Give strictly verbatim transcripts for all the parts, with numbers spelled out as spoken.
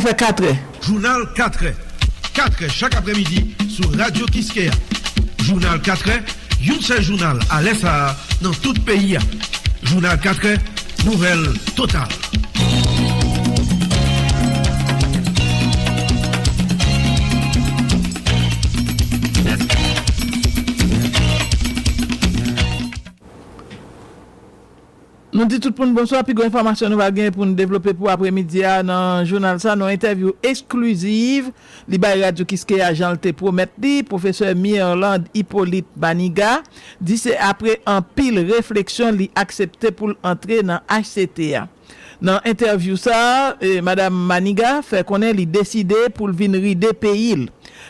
Fè katrè. Jounal katrè. Katrè chak aprèmidi sou Radyo Kiskeya. Jounal katrè, yon sèl jounal alè sa a nan tout peyi a. Jounal katrè, nouvèl total. Nou di tout moun bonswa. Pi gwo enfòmasyon nou va gen pou n devlope pou apremidi a nan jounal sa, nan entèvyou eskliziv li bay Radyo Kiskeya jan l te pwomèt li, pwofesè Mirlande Hyppolite Maniga di se apre anpil refleksyon li aksepte pou l antre nan H C T A. Nan entèvyou sa, e, Madam Maniga fè konnen li deside pou l vin ride peyi l.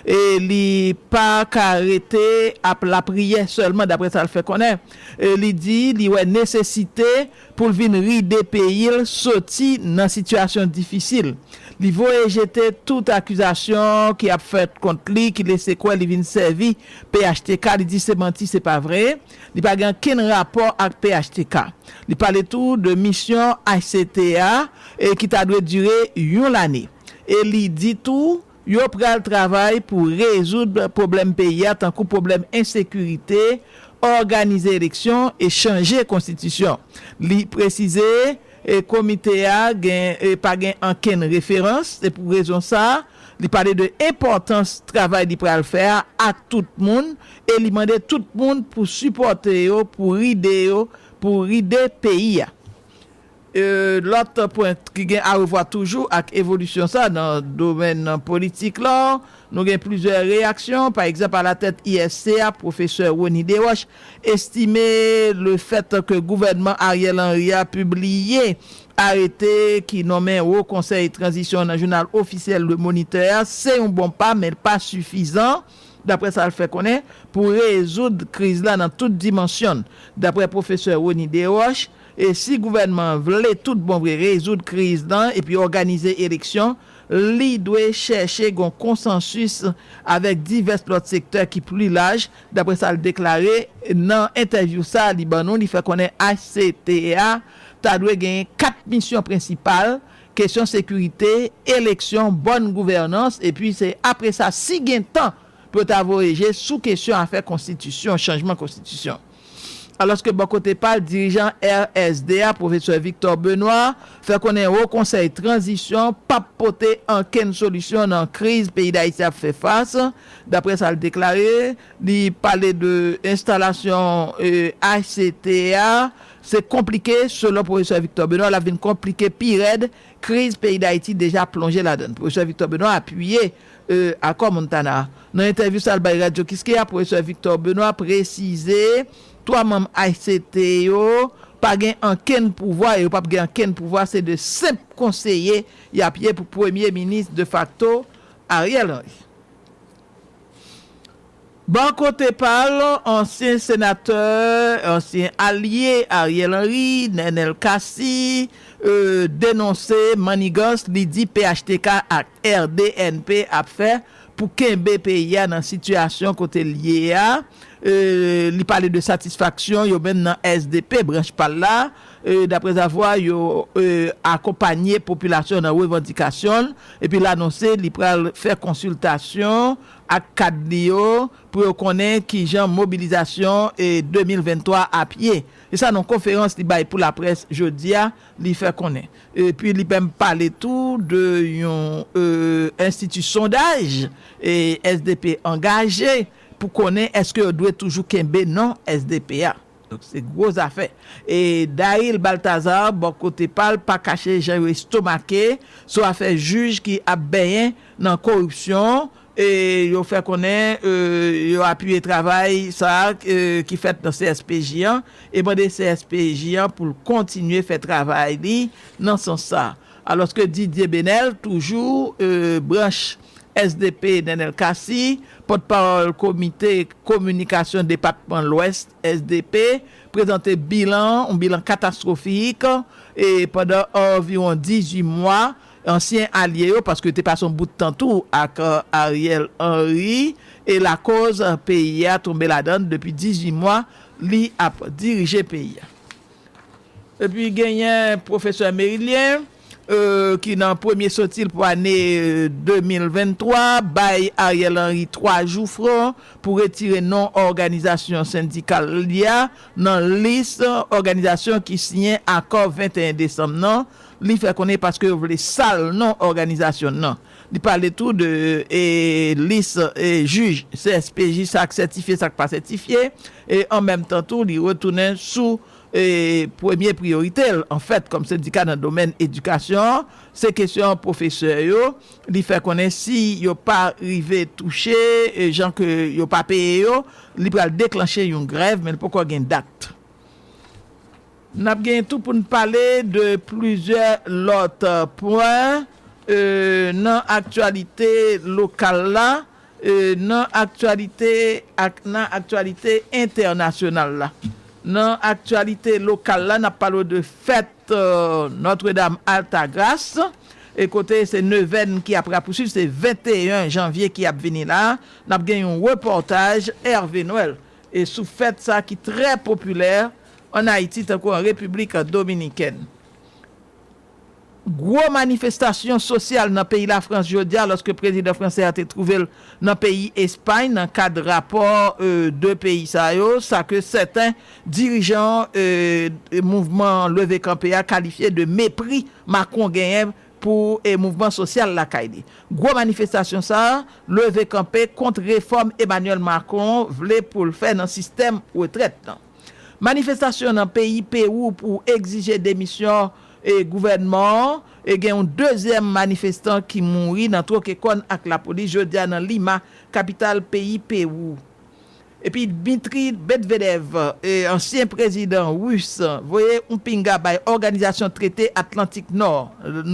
E li pa ka rete ap lapriyè sèlman, daprè sa l fè konnen. E li di li wè nesesite pou l vin ride peyi l soti nan sitiyasyon difisil. Li voye jete tout akizasyon ki ap fèt kont li ki lese kwè li vin sèvi P H T K. Li di se manti, se pa vre. Li pa gen ankenn rapò ak P H T K. Li pale tou de misyon H C T A, e ki ta dwe dire yon lane. E li di tou, yo pral travay pou rezoud pwoblèm peyi a, tankou pwoblèm ensekirite, òganize eleksyon e chanje konstitisyon. Li presize, e komite a gen, e pa gen ankenn referans. Se pou rezon sa, li pale de enpòtans travay li pral fè a ak tout moun, e li mande tout moun pou sipòte yo, pou ride yo, pou ride peyi a. E, lòt pwen ki gen arevwa toujou ak evolisyon sa nan domèn politik la, nou gen plizyè reyaksyon. Pa egzanp, alatèt I S C a, pwofesè Rony Desroches estime lefèt ke gouvènman Ariel Henry a pibliye arete ki nonmen Wo Konsèy Tranzisyon nan jounal ofisyèl Le Moniteur a, se yon bon pa, men l pa sifizan, daprè sa l fè konnen, pou rezoud kriz la nan tout dimansyon l. Daprè pwofesè Rony Desroches, e si gouvènman an vle tout bon vre rezoud kriz lan epi òganize eleksyon, li dwe chèche gon konsansis avèk divès lòt sektè ki pli laj, daprè sa l deklare nan entèvyou sa a li ban nou. Li fè konnen H C T A ta dwe genyen kat misyon prensipal, kesyon sekirite, eleksyon, bòn gouvènans, epi se apre sa, si gen tan, pou yo ta voye je sou kesyon afè konstitisyon, chanjman konstitisyon. Alòske bò kote pa l, dirijan R S D a, pwofesè Victor Benoît, fè konnen Wo Konsèy Tranzisyon p ap pote ankenn solisyon nan kriz peyi Dayiti ap fè fas. Daprè sa l deklare, li pale de enstalasyon, e, H C T A. Se konplike, selon pwofesè Victor Benoît, l ap vin konplike pi rèd kriz peyi Dayiti deja plonje ladan l. Pwofesè Victor Benoît apiye, e, akò Montana a. Nan entèvyou sa l bay Radyo Kiskeya, pwofesè Victor Benoît presize twa manm H C T yo pa gen ankenn pouvwa, e yo p ap gen ankenn pouvwa, se de senp konseye y ap ye pou premye minis defakto Ariel Henry. Bò kote pa l, ansyen senatè, ansyen alye Ariel Henry, Nenel Cassy, e, denonse mannigans li di P H T K ak R D N P ap fè pou kenbe peyi a nan sitiyasyon kote l ye a. E, li pale de satisfaksyon yo menm nan S D P, branch pa l la, e, daprèzavwa yo, e, akonpanye popilasyon nan revandikasyon l, epi l anonse li pral fè konsiltasyon ak kad li yo pou yo konnen kijan mobilizasyon, e, de mil venntwa ap ye. Se sa nan konferans li bay pou laprès jodi a, li fè konnen. Epi li menm pale tou de yon, e, enstiti sondaj, e, S D P angaje pou konnen èske yo dwe toujou kenbe non S D P a. Donk, se gwo zafè. E Daryl Balthazar, bò kote pa l, pa kache jan yo estomake sou afè jij ki ap benyen nan koripsyon. E yo fè konnen, e, yo apiye travay sa a, e, ki fèt nan C S P J an, e mande C S P J an pou l kontinye fè travay li nan sans sa a. Alòske Didier Benel, toujou, e, branch S D P Nenel Cassy, pòtpawòl komite kominikasyon depatman Lwès S D P, prezante bilan, yon bilan katastwofik, e pandan anviwon dizuit mwa, ansyen alye yo, paske yo te pase yon bout tan tou ak, e, Ariel Henry, e lakoz, e, peyi a tonbe ladan l depi dizuit mwa, li ap dirije peyi a. Epi genyen pwofesè Merilien, euh, ki nan premye soti l pou ane, euh, de mil venntwa, bay Ariel Henry twa jou fran pou retire non òganizasyon sendikal li a nan lis òganizasyon ki siyen akò venteyen desanm nan. Li fè konnen paske yo vle sal non òganizasyon nan. Li pale tou de, e, lis, e, jij C S P J, sa k sètifye, sa k pa sètifye, e an menm tan tou, li retounen sou, e, premye priyorite l, anfèt, kòm sendika nan domèn edikasyon an, se kesyon pwofesè yo. Li fè konnen si yo pa rive touche, e, jan ke yo pa peye yo, li pral deklanche yon grèv, men li poko gen dat. N ap gen tou pou n pale de plizyè lòt pwen, e, nan aktyalite lokal la, e, nan aktyalite ak nan aktyalite entènasyonal la. Nan aktyalite lokal la, n ap pale w de fèt, e, Notre Dame Altagrace, e kote se nevèn ki ap rapousuiv, se venteyen janvye ki ap vini la. N ap gen yon repòtaj Hervé Noël, e sou fèt sa ki trè popilè ann Ayiti tankou an Repiblik Dominikèn. Gwo manifestasyon sosyal nan peyi Lafrans jodi a, lòske prezidan fransè a te twouve l nan peyi Espay nan kad rapò, e, de peyi sa yo, sa ke sèten dirijan, e, mouvman leve kanpe a kalifye de mepri Macron genyen pou, e, mouvman sosyal lakay li. Gwo manifestasyon sa a, leve kanpe kont refòm Emmanuel Macron vle pou l fè nan sistèm retrèt lan. Manifestasyon nan peyi Pewou pou egzije demisyon, e, gouvènman an, e gen yon dezyèm manifestan ki mouri nan twoke kòn ak lapolis jodi a nan Lima, kapital peyi Pewou. Epi Dmitry Medvedev, e, ansyen prezidan ris, voye yon pinga bay Òganizasyon Trete Atlantik Nò,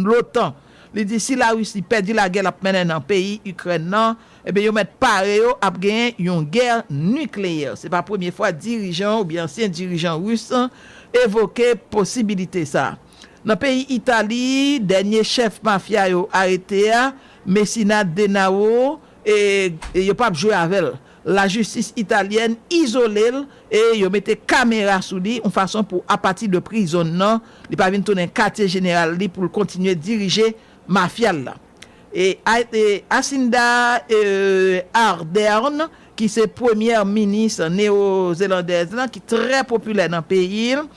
l'otan. Li di si Larisi pèdi lagè l ap mennen nan peyi Ikrèn nan, ebyen yo mèt pare yo ap genyen yon gè nikleyè. Se pa premye fwa dirijan oubyen ansyen dirijan ris evoke posibilite sa. Nan peyi Itali, dènye chèf mafya yo arete a, Messina Denaro, e, e yo p ap jwe avè l. Lajistis italyèn izole l e yo mete kamera sou li, yon fason pou, apati de prizon nan, li pa vin tounen katye jeneral li pou l kontinye dirije mafya l la. E, A-, e Jacinda, e, Ardern, ki se premyè minis neozelandèz lan, ki trè popilè nan peyi l,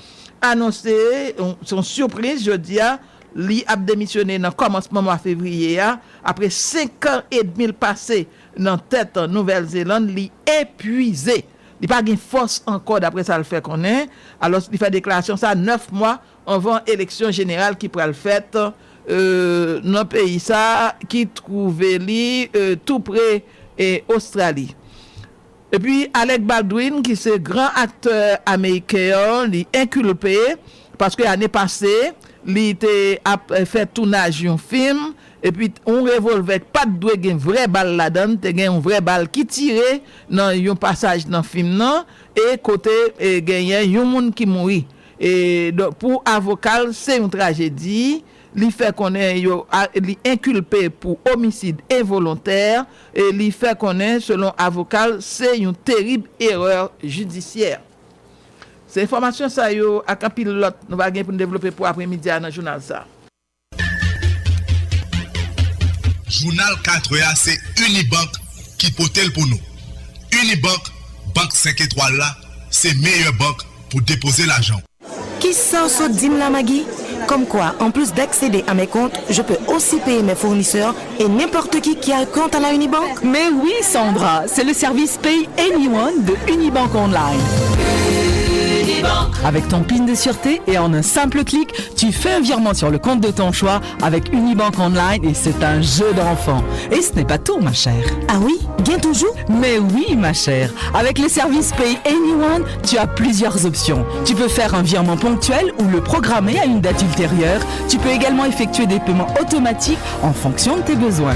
anonse, se yon sipriz jodi a, li ap demisyone nan kòmansman mwa fevriye a, apre senk an edmi l pase nan tèt Nouvèl Zelann, li epuize. Li pa gen fòs ankò, daprè sa l fè konnen. Alòs, li fè deklarasyon sa nèf mwa anvan eleksyon jeneral ki pral fèt, e, nan peyi sa a ki twouve li, e, tou pre, e, Ostrali. Epi Alec Baldwin, ki se gran aktè ameriken an, li enkilpe paske ane pase, li te ap, e, fè tounaj yon fim, epi yon revòlvè k pa t dwe gen vrè bal ladan l, te gen yon vrè bal ki tire nan yon pasaj nan fim nan, e kote, e, genyen yon moun ki mouri. E, donk, pou avoka l, se yon trajedi. Li fè konnen yo, a, li enkilpe pou omisid envolontè, e li fè konnen, selon avoka l, se yon terib erè jidisyè. Se enfòmasyon sa yo ak anpil lòt nou va gen pou n devlope pou apremidi a nan jounal sa. Jounal katrè a se Unibank ki pote l pou nou. Unibank, bank senk etwal la, se meyè bank pou depoze lajan w. Kisa w sot di m la, Maggie? Comme quoi, en plus d'accéder à mes comptes, je peux aussi payer mes fournisseurs et n'importe qui qui a un compte à la Unibank? Mais oui, Sandra, c'est le service Pay Anyone de Unibank Online. Avec ton pin de sûreté et en un simple clic, tu fais un virement sur le compte de ton choix avec Unibank Online et c'est un jeu d'enfant. Et ce n'est pas tout, ma chère. Ah oui? Gen toujou? Mais oui, ma chère. Avec le service Pay Anyone, tu as plusieurs options. Tu peux faire un virement ponctuel ou le programmer à une date ultérieure. Tu peux également effectuer des paiements automatiques en fonction de tes besoins.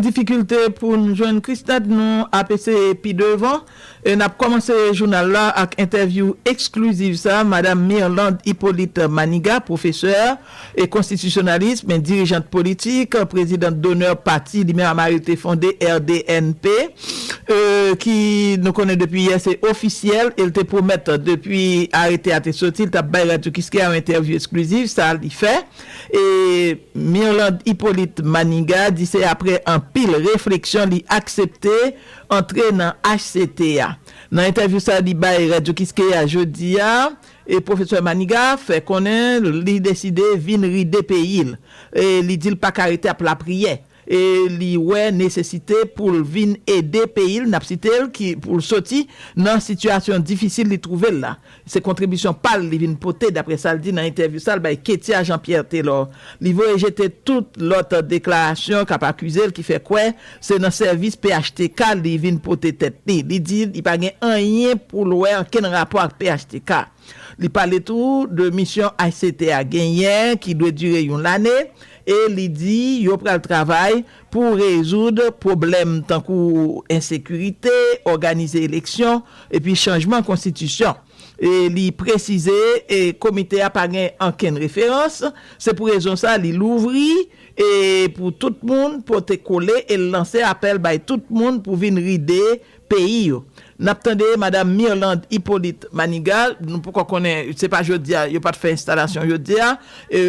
difikilte pou n jwenn Christade, nou ap eseye pi devan. E n ap kòmanse jounal la ak entèvyou eksklizif sa, Madam Mirlande Hyppolite Maniga, pwofesè e konstitisyonalis, men dirijant politik, prezidant donè pati li menm a Mario te fonde, R D N P, e, ki nou konnen depi yè se ofisyèl, e l te pwomèt depi arete a te soti, l t ap bay Radyo Kiskeya yon entèvyou eksklizif, sa li fè. E Mirlande Hyppolite Maniga di se apre anpil refleksyon li aksepte antre nan H C T a. Nan entèvyou sa li bay Radyo Kiskeya jodi a, e pwofesè Maniga fè konnen li deside vin ride peyi l. E li di l pa ka rete ap lapriyè. E li wè nesesite pou l vin ede peyi l, n ap site l, ki, pou l soti nan sitiyasyon difisil li twouve l la. Se kontribisyon pa l li vin pote, daprè sa l di nan entèvyou sa l bay Ketia Jean Pierre Telor. Li voye jete tout lòt deklarasyon k ap akize l, ki fè kwè se nan sèvis P H T K li vin pote tèt li. Li di li pa gen anyen pou l wè ankenn rapò ak P H T K. Li pale tou de misyon H C T a genyen ki dwe dire yon lane, e li di yo pral travay pou rezoud pwoblèm tankou ensekirite, òganize eleksyon, epi chanjman konstitisyon. E li presize, e komite a pa gen ankenn referans, se pou rezon sa li louvri e pou tout moun pote kole, e l lanse apèl bay tout moun pou vin ride peyi yo. N ap tande Madam Mirlande Hyppolite Maniga, nou poko konnen, se pa jodi a, yo pa t fè enstalasyon jodi a, e,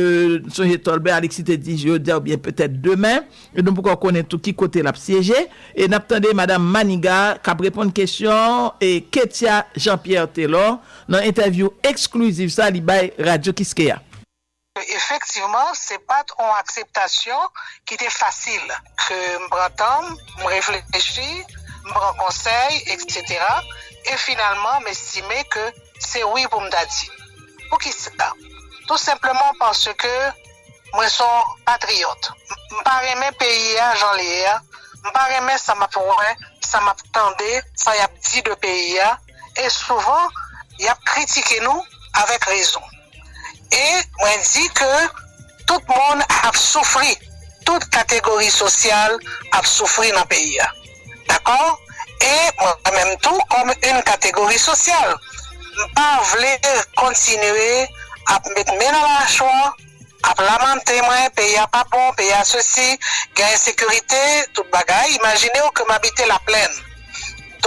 sonje Tolbert Alexis te di jodi a oubyen petèt demen, e nou poko konnen tou ki kote l ap syeje, e n ap tande Madam Maniga k ap reponn kesyon, e, Ketia Jean Pierre Telor nan entèvyou eksklizif sa li bay Radyo Kiskeya. Efektivman, se pa t on akseptasyon ki te fasil. Ke m pran tan m, m reflechi, m pran konsèy, etsetera. E finalman, m estime ke se wi pou m ta di. Poukisa? Tou senpleman paske mwen se yon patriyòt. M pa renmen peyi a jan l ye a. M pa renmen sa m ap wè, sa m ap tande, sa y ap di de peyi a. E souvan, y ap kritike nou avèk rezon. E mwen di ke tout moun ap soufri, tout kategori sosyal ap soufri nan peyi a. Dakò? E mwen menm tou, kòm yon kategori sosyal, m pa vle kontinye ap met men nan machwa, ap lamante mwen, peyi a pa bon, peyi a sesi, gen ensekirite, tout bagay. Imajine w ke m abite Laplèn.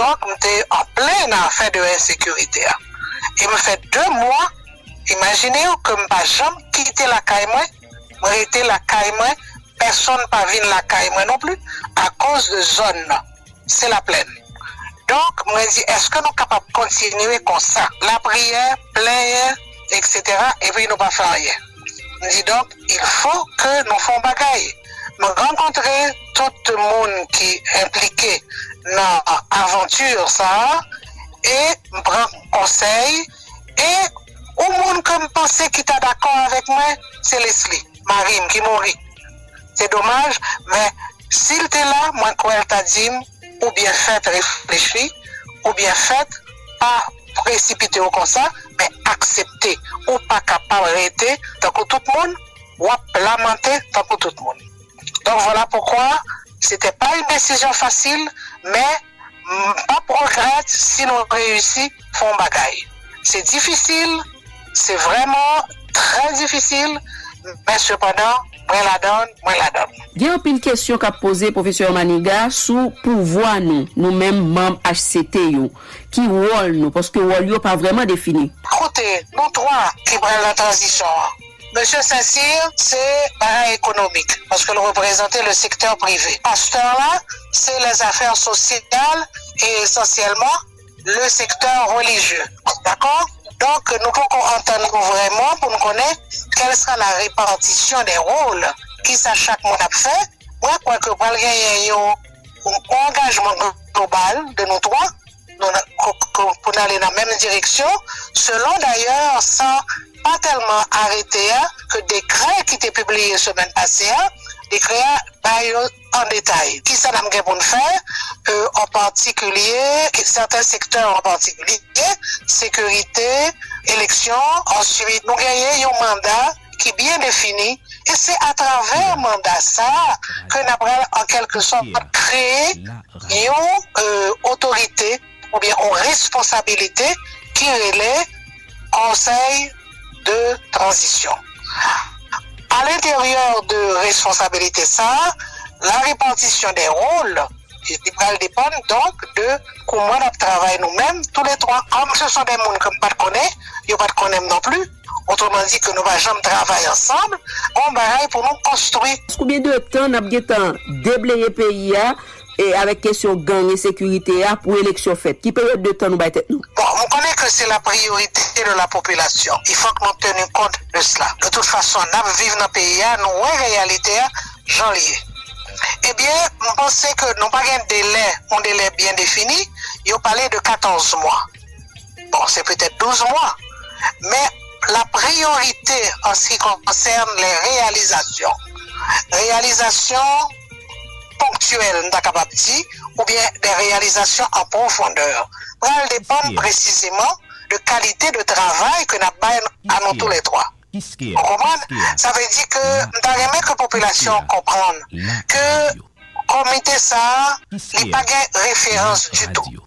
Donk, m te an plen afè de ensekirite a. E m fè de mwa, imajine w ke m pa janm kite lakay mwen, mwen rete lakay mwen, pèsonn pa vin lakay mwen non pli, akoz de zòn nan. Se Laplèn. Donk, mwen di, èske nou kapab kontinye konsa? Lapriyè, plenyen, etsetera, epi nou pa fè anyen. M di, donk, il faut que nou fè yon bagay. M rankontre tout moun ki enplike nan avanti sa a, e m pran konsèy, e yon moun ke m panse ki ta dakò avèk mwen, se Leslie, mari m ki mouri. Se domaj, men si l te la, mwen kwè l ta di m, ou byen fèt reflechi, ou byen fèt pa presipite w konsa, men aksepte. Ou pa kapab rete tankou tout moun, w ap lamante tankou tout moun. Donk, vwala poukwa, se te pa yon desizyon fasil, men m p ap regrèt si nou reyisi fè yon bagay. Se difisil, se vrèman trè difisil, men sepandan, mwen ladan l, mwen ladan l. Gen anpil kesyon k ap poze, Pwofesè Maniga, sou pouvwa nou, nou menm manm H C T yo. Ki wòl nou? Paske wòl yo pa vrèman defini. Koute, nou twa ki pral nan tranzisyon an. Mesye Saint-Cyr, se bagay ekonomik, paske l reprezante le sektè prive. Pastè la, se lèzafè sosyal e esansyèlman le sektè relijye. Dakò? Donk, nou poko antann nou vrèman pou n konnen quelle sera la répartition des rôles, kisa chak moun ap fè. Mwen kwè ke pral genyen yon, yon angajman global de nou twa, nou, pou n ale nan menm direksyon, selon dayè sa pa tèlman arete a, ke dekrè ki te pibliye semèn pase a, dekrè a bay yo an detay. Kisa n ap gen pou n fè, e, an patikilye, sèten sektè an patikilye, sekirite, eleksyon, answit nou genyen yon manda ki byen defini, e se atravè manda sa a ke n ap pral, an kèlke sòt, kreye yon, euh, otorite oubyen yon responsabilite ki rele Conseil de transition. À l'intérieur de responsabilité sa, la répartition des rôles, li pral depann, donk, de kouman n ap travay nou menm, tou le twa. Kòm se son de moun ke m pa t konnen, yo pa t konnen m non pli, otreman di ke nou pa janm travay ansanm, gon bagay pou nou konstwi. Konbyen de tan n ap gentan debleye peyi a, e avèk kesyon gang, ensekirite a, pou eleksyon fèt? Ki peryòd de tan nou bay tèt nou? Bon, m konnen ke se la priorité de la population. Il faut que nous tenions compte de cela. De toute façon, n ap viv nan peyi a, nou wè reyalite a jan l ye. Ebyen, m panse ke nou pa gen delè, yon delè byen defini. Yo pale de katòz mwa. Bon, c'est peut-être douze mois. Mais la priorité en ce qui concerne les réalisations, réalisations ponctuelles, m ta kapab di, oubyen des réalisations en profondeur, pral depann presizeman de kalite de travay ke n ap bay a nou tou le twa. Ou konprann? Sa vle di ke m ta renmen ke popilasyon an konprann ke komite sa a, li pa gen referans ditou.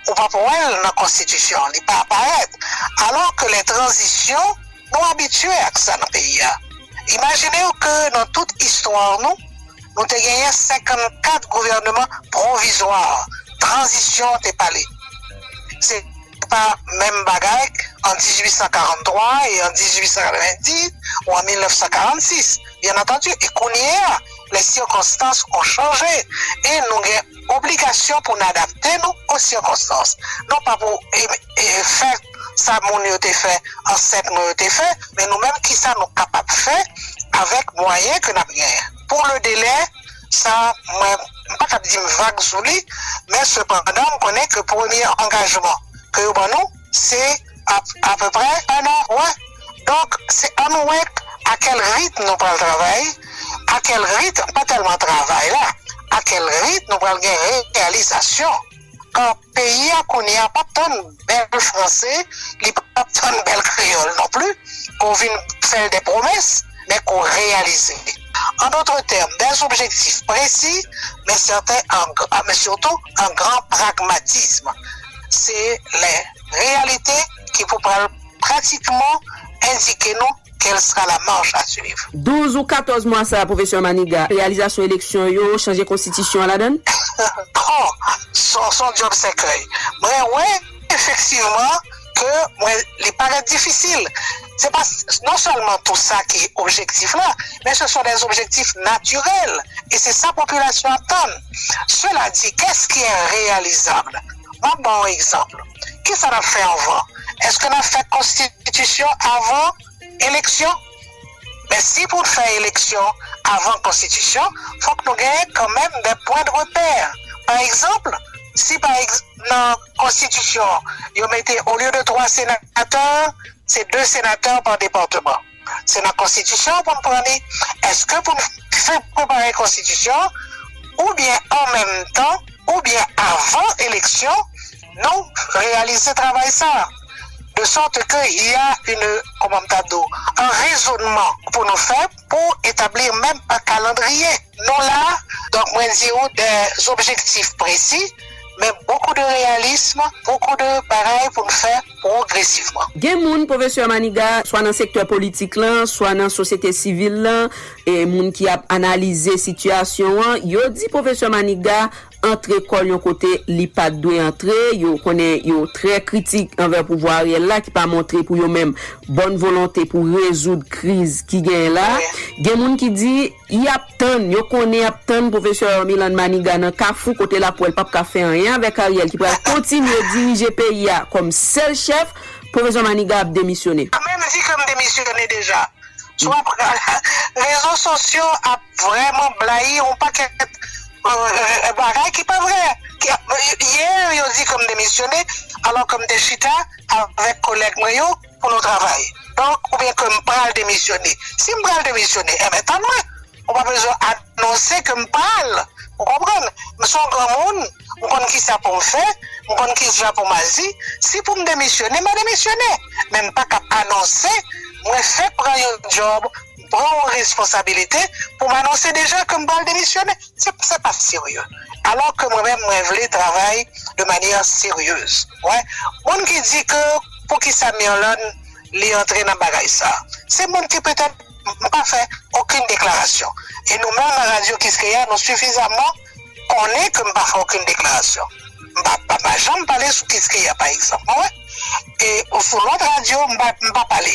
Ou p ap wè l nan konstitisyon, li pa aparèt. Alò ke lè tranzisyon, nou abitye ak sa nan peyi a. Imajine w ke nan tout istwa nou, nou te genyen senkannkat gouvènman pwovizwa, tranzisyon te pale. Se pa menm bagay an dizuit san karanntwa e an dizuit san katrevenndis ou an mil nèf san karannsis, byen antandi. E kounye a, les circonstances ont changé e nou gen obligasyon pou n adapte nou aux circonstances. Non pa pou e, e, fè sa moun yo te fè, ansèt nou yo te fè, men nou menm, kisa nou kapab fè avèk mwayen ke n ap genyen. Pour le délai, sa, mwen, m pa kab di m vag sou li, men sepandan, m konnen ke premye angajman ke yo ban nou, se a, apeprè un an, wè. Donk, se ann wè a kèl ritm nou pral travay, a kèl ritm, pa tèlman travay la, a kèl ritm nou pral gen reyalizasyon. Kan peyi a kounye a p ap tann bèl franse, li p ap tann bèl kreyòl non pli, ke w vin fè l de pwomès, men ke w reyalize. En d'autres termes, des objectifs précis, mais certains en gr-, ah, mais surtout en grand pragmatisme. C'est les réalités ki pou pral pratikman endike nou quelle sera la marche à suivre. Douz ou katòz mwa sa a, Pwofesè Maniga, reyalizasyon eleksyon yo, chanje konstitisyon an ladan l? Bon, se yon, se yon djòb sèkèy. Mwen wè, efektivman, ke mwen, li parèt difisil. Se pa s-, non sèlman tou sa ki objektif la, men ce sont des objectifs naturels. E se sa popilasyon ap tann. Cela dit, qu'est-ce qui est réalisable? M ap ba w yon egzanp. Kisa n ap fè anvan? Èske n ap fè konstitisyon avan eleksyon? Men si pou n fè eleksyon avan konstitisyon, fòk nou genyen kanmenm des points de repère. Pa egzanp, si pa egz-, nan konstitisyon, yo mete, olye de twa senatè, se de senatè pa depatman. Se nan konstitisyon an pou n pran li. Èske pou n fin prepare konstitisyon an, oubyen an menm tan, oubyen avan eleksyon, nou reyalize travay sa a? De sorte que il y a une, kòman m ta di w, un raisonnement pou nou fè pou etablir menm un calendrier. Nou la, donk mwen di w des objectifs précis, mais beaucoup de réalisme, beaucoup de bagay pou n fè progressivement. Gen moun, Pwofesè Maniga, swa nan sektè politik lan, swa nan sosyete sivil lan, e moun ki ap analize sitiyasyon an, yo di Pwofesè Maniga antre kò l yon kote li pa t dwe antre, yo konnen yo trè kritik anvè pouvwa Ariel la, ki pa montre pou yo menm bòn volonte pou rezoud kriz ki genyen la. Gen moun ki di y ap tann, yo konnen y ap tann Pwofesè Mirlande Maniga nan kafou kote l ap wè l p ap ka fè anyen avèk Ariel ki pral kontinye dirije peyi a kòm sèl chèf, Pwofesè Maniga ap demisyone. Mwen menm di ke m demisyone deja. Swa rezo sosyo ap vrèman blayi yon pakèt, euh, bagay ki pa vrè. Ki, yè, yo di ke m demisyone, alò ke m te chita avèk kolèg mwen yo pou nou travay. Donk, oubyen ke m pral demisyone. Si m pral demisyone, enben, tann mwen. Ou pa bezwen anonse ke m pral. Ou konprann? M se yon granmoun, m konn kisa pou m fè, m konn kisa pou m aji. Si pou m demisyone, m a demisyone. Men m pa ka anonse Mwen fèk pran yon djòb, m pran yon responsabilite pou m anonse deja ke m pral demisyone. Se, se pa serye. Alò ke mwen menm, mwen vle travay de manyè seryez. Wè, moun ki di ke poukisa Mirlande li antre nan bagay sa, se moun ki petèt m pa fè okenn deklarasyon. E nou menm nan radyo Kiskeya, nou sifizaman konnen ke m pa fè okenn deklarasyon. M pa, pa, pa janm pale sou Kiskeya, pa egzanp. Ou wè? E sou lòt radyo, m pa, m pa pale.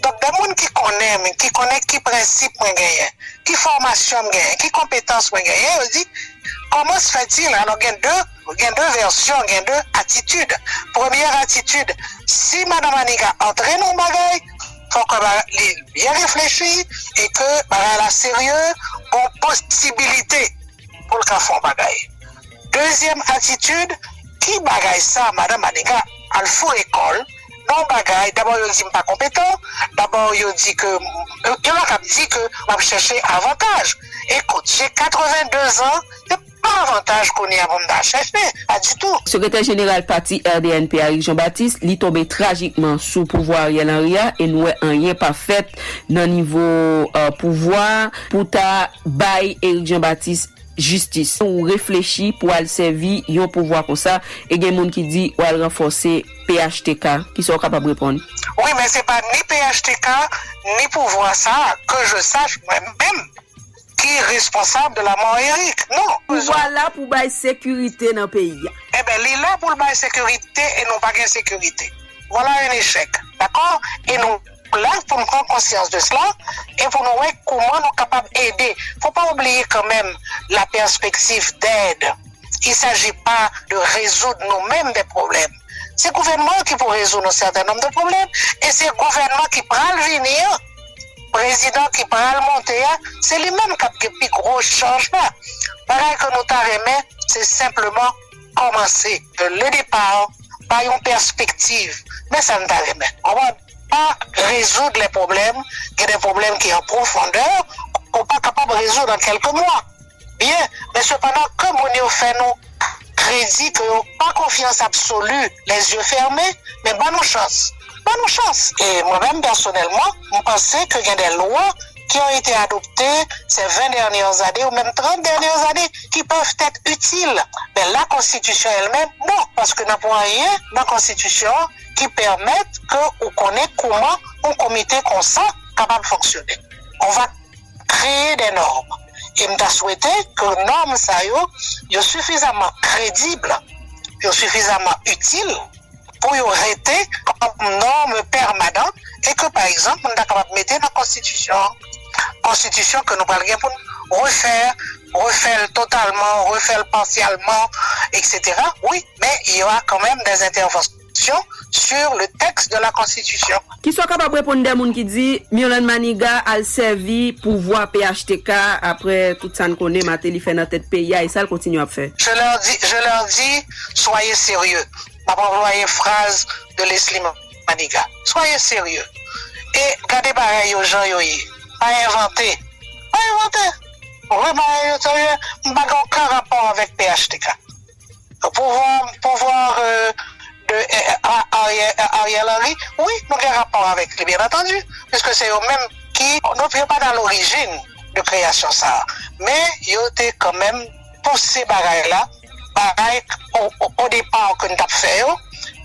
Donk, de moun ki konnen m, ki konnen ki prensip mwen genyen, ki fòmasyon m genyen, ki konpetans mwen genyen, yo di, comment se fait-il? Alò, gen de, gen de vèsyon, gen de atitid. Premyè atitid, si Madan Maniga antre nan yon bagay, fòk li byen reflechi e ke bagay la serye, gon posibilite pou l ka fè yon bagay. Dezyèm atitid, ki bagay sa, Madan Maniga al foure kò l nan yon bagay, dabò yo di m pa konpetan, dabò yo di ke, yo pa kab di ke m ap chèche avantaj. Écoute, j'ai quatre-vingt-deux ans, se pa avantaj kounye a pou m ta chèche, pas du tout. Sekretè jeneral pati R D N P a, Eric Jean Baptiste, li tonbe trajikman sou pouvwa Ariel Henry a, e nou wè anyen pa fèt nan nivo, euh, pouvwa pou ta bay Eric Jean Baptiste jistis. Ou reflechi pou al sèvi yon pouvwa konsa, e gen moun ki di w al ranfòse P H T K. Kisa w kapab reponn? Wi, men se pa ni P H T K, ni pouvwa sa, que je sache, mwen menm, ki responsab de la mort Eric. Non. Pouvwa la pou bay sekirite nan peyi a. Eben, li la pou l bay sekirite e nou pa gen sekirite. Voilà un échec. Dakò? E nou la pou n pran konsyans de cela e pou nou wè kòman nou kapab ede. Fò pa oubliye kanmenm la perspective d'aide. Il s'agit pas de résoudre nous-mêmes des problèmes. Se gouvènman an ki pou rezoud yon sèten nonb de pwoblèm e se gouvènman ki pral vini an, prezidan ki pral monte a, se li menm k ap gen pi gwo chaj la. Bagay ke nou ta renmen, se senpleman kòmanse, le départ, pa yon pèspektiv. Men sa n ta renmen. Ou konprann? Pa rezoud lè pwoblèm, gen de pwoblèm ki an pwofondè, ou pa kapab rezoud an kèlke mwa. Byen, men sepandan, ke moun yo fè nou kredi ke yo pa konfyans absoli, les yeux fermés, men ban nou chans. Ban nou chans. E mwen menm, pèsonèlman, m panse ke gen de lwa qui ont été adoptées ces vingt dernières années ou même trente dernières années qui peuvent être utiles. Mais la Constitution elle-même, non. Paske n ap wè anyen nan konstitisyon ki pèmèt ke ou konnen kòman yon komite konsa kapab fonksyone. On va créer des normes. E m ta swete ke nòm sa yo, yo sifizaman kredib, yo sifizaman itil pou yo rete kòm nòm pèmanan e ke, pa egzanp, nou ta kapab mete nan konstitisyon an. Konstitisyon ke nou pral gen pou n refè, refè l totalman, refè l pasyalman, et cetera. Wi, men il y aura quand même des interventions sur le texte de la Constitution. Kisa w kapab reponn de moun ki di Mirlande Maniga al sèvi pouvwa P H T K apre tout sa n konnen Martelly fè nan tèt peyi a e sa l kontinye ap fè? Je leur dis, je leur dis, soyez sérieux. M ap anplwaye fraz de Leslie Maniga. Soyez sérieux. E gade bagay yo jan yo ye. Pa envante. Pa envante. Ou vle bagay yo serye? M pa gen okenn rapò avèk P H T K. Pouvwa, pouvwa, euh, de, euh, A-, Ariel, Ariel Henry, wi, nou gen rapò avèk li, byen antandi, piske se yo menm ki, nou, yo pa nan lorijin de kreyasyon sa a. Men yo te kanmenm pouse bagay la, bagay o, o, o depa ke n t ap fè yo,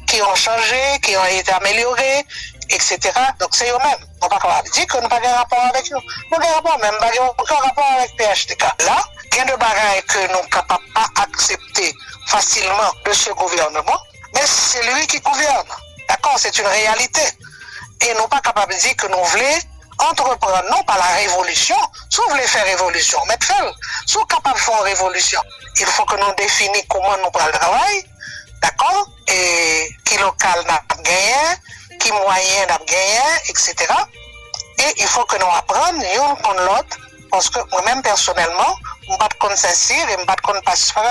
ki ont chanje, ki ont été améliorés, et cetera. Donk, se yo menm. Nou pa kapab di ke nou pa gen rapò avèk yo. Nou gen rapò, men m pa gen okenn rapò avèk P H T K. La, gen de bagay ke nou kapab pa aksepte fasilman de ce gouvernement, men se li ki gouvène. Dakò, c'est une réalité. E nou pa kapab di ke nou vle entreprendre, non pas la révolution. Si w vle fè revolisyon, ou mèt fè l. Si w kapab fè yon revolisyon, il faut que nou defini kòman nou pral travay, dakò? E ki lokal n ap genyen, ki mwayen n ap genyen, et cetera. E il faut que nou aprann youn konn lòt, paske mwen menm pèsonèlman, m pa t konn Sensir e m pa t konn pastè,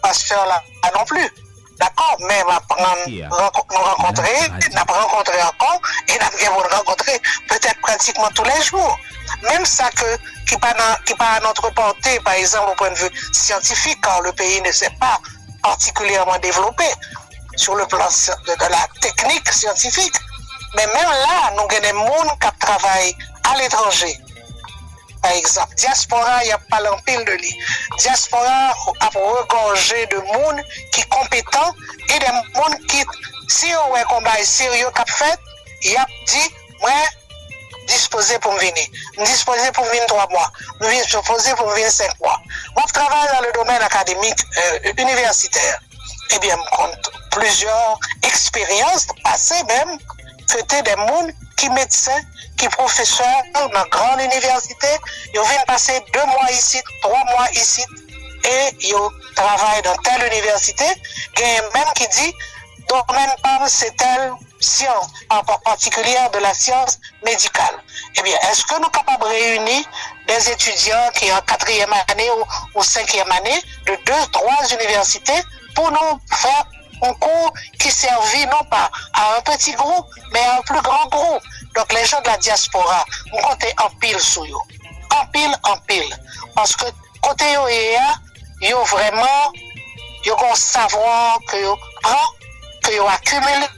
pastè la non plis. Dakò, men m aprann, ranko-, nou rankontre, n ap rankontre ankò, e n ap gen pou n rankontre petèt pratikman toulejou. Menm sa ke, ki pa nan, ki pa à notre portée, par exemple, au point de vue scientifique, car le pays ne s'est pas particulièrement développé sur le plan sci-, de, de la technique scientifique. Men menm la, nou gen de moun k ap travay aletranje. Pa egzanp, dyaspora, y ap pale anpil de li. Dyaspora ap regòje de moun ki konpetan e de moun ki, si yo wè gon bagay serye k ap fèt, y ap di, mwen dispoze pou m vini. M dispoze pou m vin twa mwa. M dispoze pou m vin senk mwa. M ap travay nan le domèn akademik, euh, inivèsitè. Ebyen, m konn plizyè eksperyans pase menm, kote de moun ki medsen, ki pwofesè nan gran inivèsite, yo vin pase de mwa isit, twa mwa isit, e yo travay nan tèl inivèsite. Genyen menm ki di, domèn pa m se tèl syans, pa, pa, patikilye de la science médicale. Ebyen, èske nou kapab reyini de etidyan ki an katriyèm ane ou, ou senkyèm ane de de, twa inivèsite pou nou fè yon kou ki sèvi non pa a yon peti gwoup, men a yon pli gran gwoup? Donk, les gens de la diaspora, m konte anpil sou yo. Anpil, anpil. Paske kote yo ye a, yo vrèman, yo gen yon savwa ke yo pran, ke yo akimile,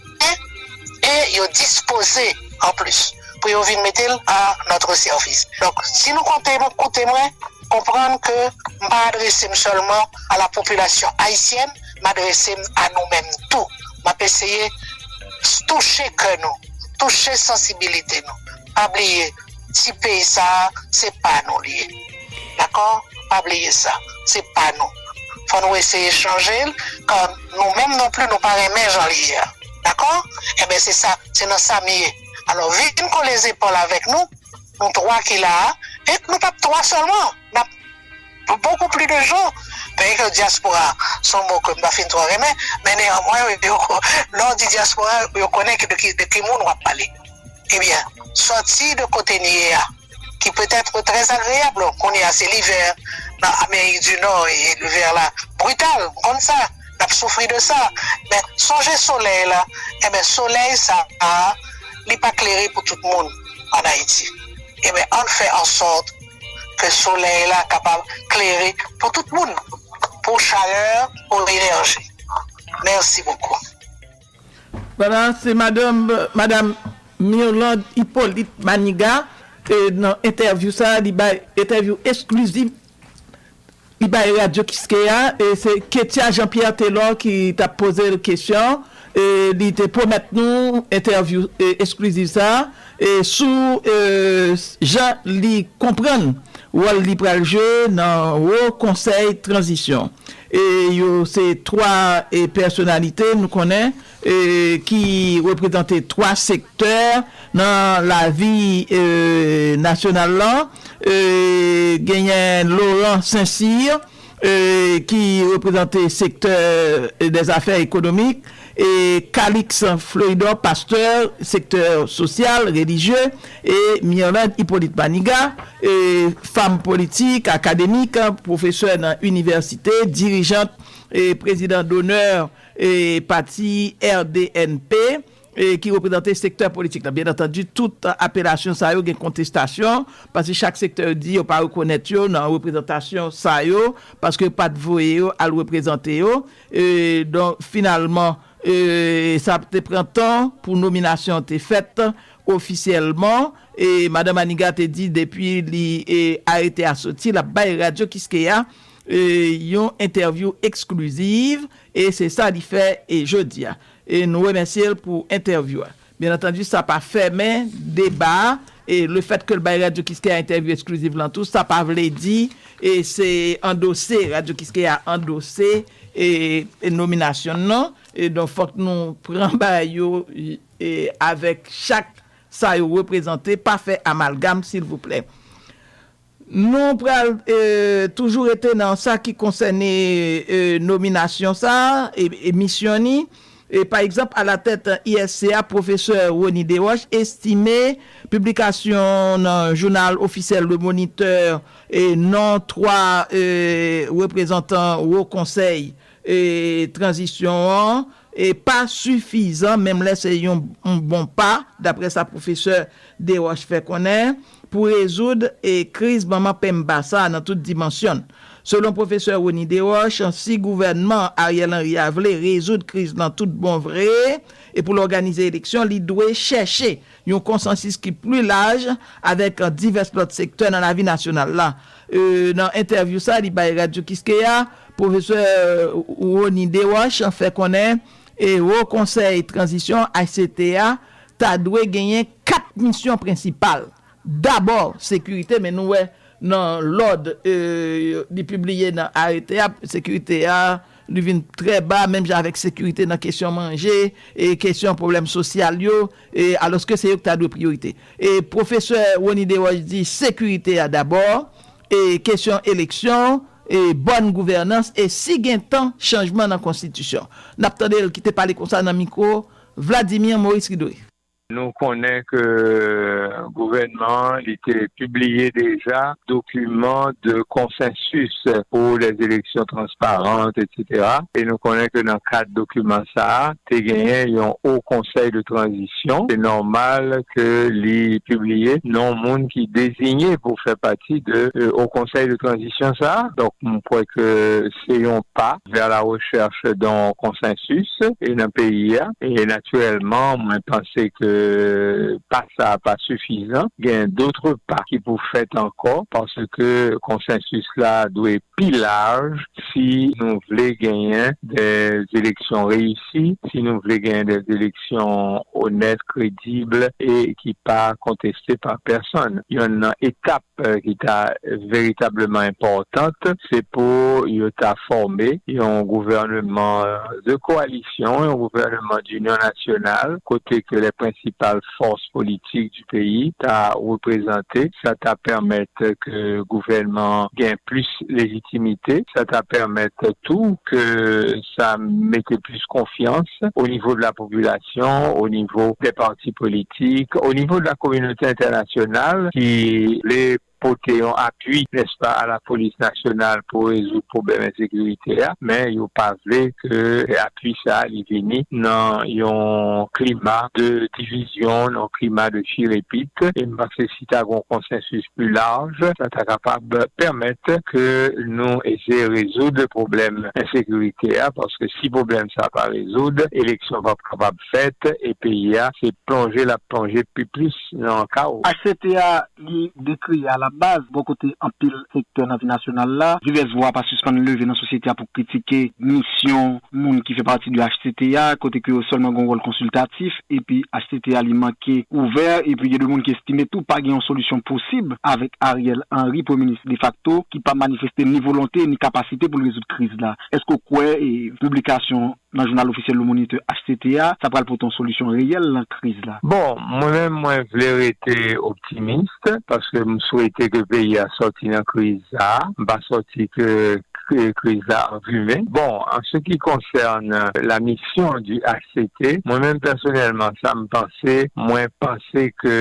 e yo dispoze, an plis, pou yo vin mete l a notre service. Donk, si nou konte, koute mwen, konprann ke m pa adrese m sèlman a la popilasyon ayisyèn, m adrese m a nou menm tou. M ap eseye touche kè nou, touche sansibilite nou. Pa bliye, ti peyi sa a, se pa nou li ye. Dakò? Pa bliye sa. Se pa nou. Fò nou eseye chanje l, kan nou menm non pli, nou pa renmen jan li ye a. Dakò? Enben, se sa, se nan sa m ye. Alò, vin kole zepòl avèk nou, nou twa ki la a, e nou p ap twa sèlman, n ap bokou pli de jan. Paske dyaspora, se yon mo ke m pa fin twò renmen, men neyanmwen, yo, lè w di dyaspora, yo konnen ki, de ki, de ki moun w ap pale. Ebyen, sòti de kote n ye a, ki petèt trè agreyab, kounye a se livè nan Amerik di Nò, e livè la brital, m konn sa, n ap soufri de sa. Men sonje solèy la, enben, solèy sa a, li pa klere pou tout moun ann Ayiti. Enben, ann fè an sòt ke solèy la kapab klere pou tout moun, pou chalè, pou enèji. Mèsi bokou. Vwala, se madanm, madanm Mirlande Hyppolite Manigat, e, nan entèvyou sa, li bay entèvyou esklizif, li bay Radyo Kiskeya, e se Ketia Jean-Pierre Telor ki t ap poze l kesyon, e li te pwomèt nou entèvyou, e, esklizif sa, e sou, e, jan li konprann wòl li pral jwe nan Wo Konsèy Tranzisyon. E yo se twa, e, pèsonalite nou konnen, e, ki reprezante twa sektè nan lavi, e, nasyonal lan. E, genyen Laurent Saint-Cyr, e, ki reprezante sektè, e, dèzafè ekonomik, e Calix Floridor, pastè, sektè sosyal, relijye, e Mirlande Hyppolite Manigat, e fanm politik, akademik, pwofesè nan inivèsite, dirijant, e prezidan donè, e pati R D N P, e ki reprezante sektè politik la. Byen antandi, tout apelasyon sa yo gen kontestasyon, paske chak sektè yo di yo pa rekonèt yo nan reprezantasyon sa yo, paske yo pa t voye yo al reprezante yo. E, donk, finalman, e, sa te pran tan pou nominasyon an te fèt ofisyèlman. E Madan Manigat te di depi li, e, arete a soti, l ap bay Radyo Kiskeya, e, yon entèvyou eksklizif, e se sa li fè, e, jodi a. E nou remèsye l pou entèvyou a. Byen antandi, sa pa fèmen deba a, e lefèt ke l bay Radyo Kiskeya entèvyou eksklizif lan tou, sa pa vle di, e se andose, Radyo Kiskeya andose, e, e nominasyon l nan, e donk fòk nou pran bagay yo, e avèk chak sa yo reprezante, pa fè amalgam, silvouplè. Nou pral, e, toujou rete nan sa ki konsène, e, nominasyon sa, e, e misyon ni. E, pa egzanp, alatèt I S C a, pwofesè Rony Desroches estime piblikasyon nan jounal ofisyèl Le Moniteur, e, non twa, e, reprezantan Wo Konsèy, e, tranzisyon an, e, pa sifizan, menm lè se yon, yon bon pa, daprè sa pwofesè Desroches fè konnen, pou rezoud, e, kriz manman penmba sa a nan tout dimansyon l. Selon pwofesè Rony Desroches, si gouvènman Ariel Henry a vle rezoud kriz lan tout bon vre, e pou l òganize eleksyon, li dwe chèche yon konsansis ki pli laj avèk divès lòt sektè nan lavi nasyonal la. E, nan entèvyou sa li bay Radyo Kiskeya, pwofesè Rony Desroches fè konnen e Wo Konsèy Tranzisyon, H C T, a ta dwe genyen kat misyon prensipal. Dabò, sekirite, men nou wè nan lòd e, li pibliye nan arete a, sekirite a li vin trè ba, menm jan avèk sekirite nan kesyon manje, e kesyon pwoblèm sosyal yo, e alòske se yo ki ta dwe priyorite. E pwofesè Rony Desroches di sekirite a dabò, e kesyon eleksyon, e bòn gouvènans, e si gen tan chanjman nan konstitisyon. N ap tande l ki te pale konsa nan mikwo Vladimir Maurice Ridoué. Nou konnen ke gouvènman an, li te pibliye deja dokiman de konsensis pour des élections transparentes, et cetera. E nou konnen ke nan kad dokiman sa a, te genyen yon Haut Conseil de Transition. Se nòmal ke li pibliye non moun ki deziye pou fè pati de, euh, Haut Conseil de Transition sa a. Donk, m kwè ke se yon pa vers la recherche d'un consensus e nan peyi a. E natirèlman, mwen panse ke pa sa a pa sifizan. Gen dòt pa ki pou fèt ankò, paske konsensis la dwe pi laj si nou vle genyen des élections réussies, si nou vle genyen des élections honnêtes, crédibles e ki pa konteste pa pèsonn. Yonn nan etap, euh, ki ta veritableman enpòtan, se pou yo ta fòme yon gouvènman de koalisyon, yon gouvènman d'inyon nasyonal, kote ke les principales forces politiques du pays ta reprezante. Sa ta pèmèt ke gouvènman an gen plis lejitimite. Sa ta pèmèt tou ke sa mete plis konfyans o nivo de la popilasyon, o nivo des partis politiques, o nivo de la communauté internationale ki vle pote yon apui, nèspa, a la polis nasyonal pou rezoud pwoblèm ensekirite a, men yo pa vle ke apui sa a li vini nan yon klima de divizyon, yon klima de chirepit. E m panse si ta gen yon konsensis pli laj, sa ta kapab pèmèt ke nou eseye rezoud pwoblèm ensekirite a, paske si pwoblèm sa a pa rezoud, eleksyon p ap kapab fèt, e peyi a, se plonje l ap plonje pi plis nan kawo. H C T a, li dekriye alabaz, bò kote anpil sektè nan vi nasyonal la, divès vwa pa sispann leve nan sosyete a pou kritike misyon moun ki fè pati de H C T a, kote ke yo sèlman gen yon wòl konsiltatif, epi H C T a li manke ouvè, epi gen de moun ki estime tou pa gen yon solisyon posib avèk Ariel Henry, premye minis defakto, ki pa manifeste ni volonte ni kapasite pou l rezoud kriz la. Èske w kwè, e, piblikasyon nan jounal ofisyèl Le Moniteur H C T a, sa pral pote yon solisyon reyèl nan kriz la? Bon, mwen menm, mwen vle rete optimis, paske m swete ke peyi a sòti nan kriz sa a. M pa sòti ke, ke kriz la anvimen. Bon, en ce qui concerne la mission du H C T, mwen menm pèsonèlman, sa m panse, mwen panse ke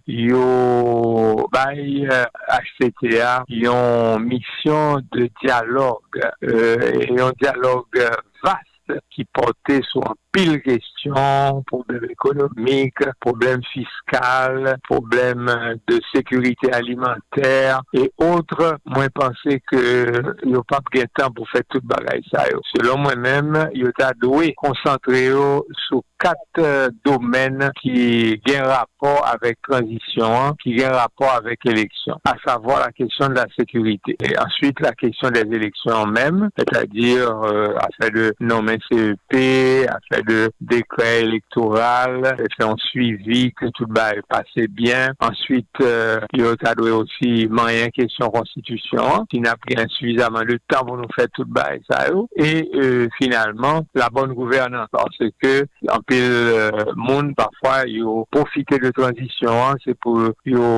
yo bay, euh, H C T a yon misyon de dyalòg, euh, yon dyalòg vas ki pòte sou anpil kesyon, pwoblèm ekonomik, pwoblèm fiskal, pwoblèm de sekirite alimantè e otrè. Mwen panse ke yo p ap gen tan pou fè tout bagay sa yo. Selon mwen menm, yo ta dwe konsantre yo sou kat, euh, domèn ki gen rapò avèk tranzisyon an, ki gen rapò avèk eleksyon, à savoir la question de la sécurité. Et ensuite, la question des élections même, c'est-à-dire, euh, afè de nonmen C E P, afè de décret électoral, fè yon swivi ke tout bagay pase byen. Answit, euh, yo ta dwe osi manyen kesyon konstitisyon an, si n ap gen sifizaman de tan pou nou fè tout bagay sa yo. E, euh, finalman, la bonne gouvernance, paske anpil, euh, moun, pafwa, yo pwofite de tranzisyon an, se pou yo,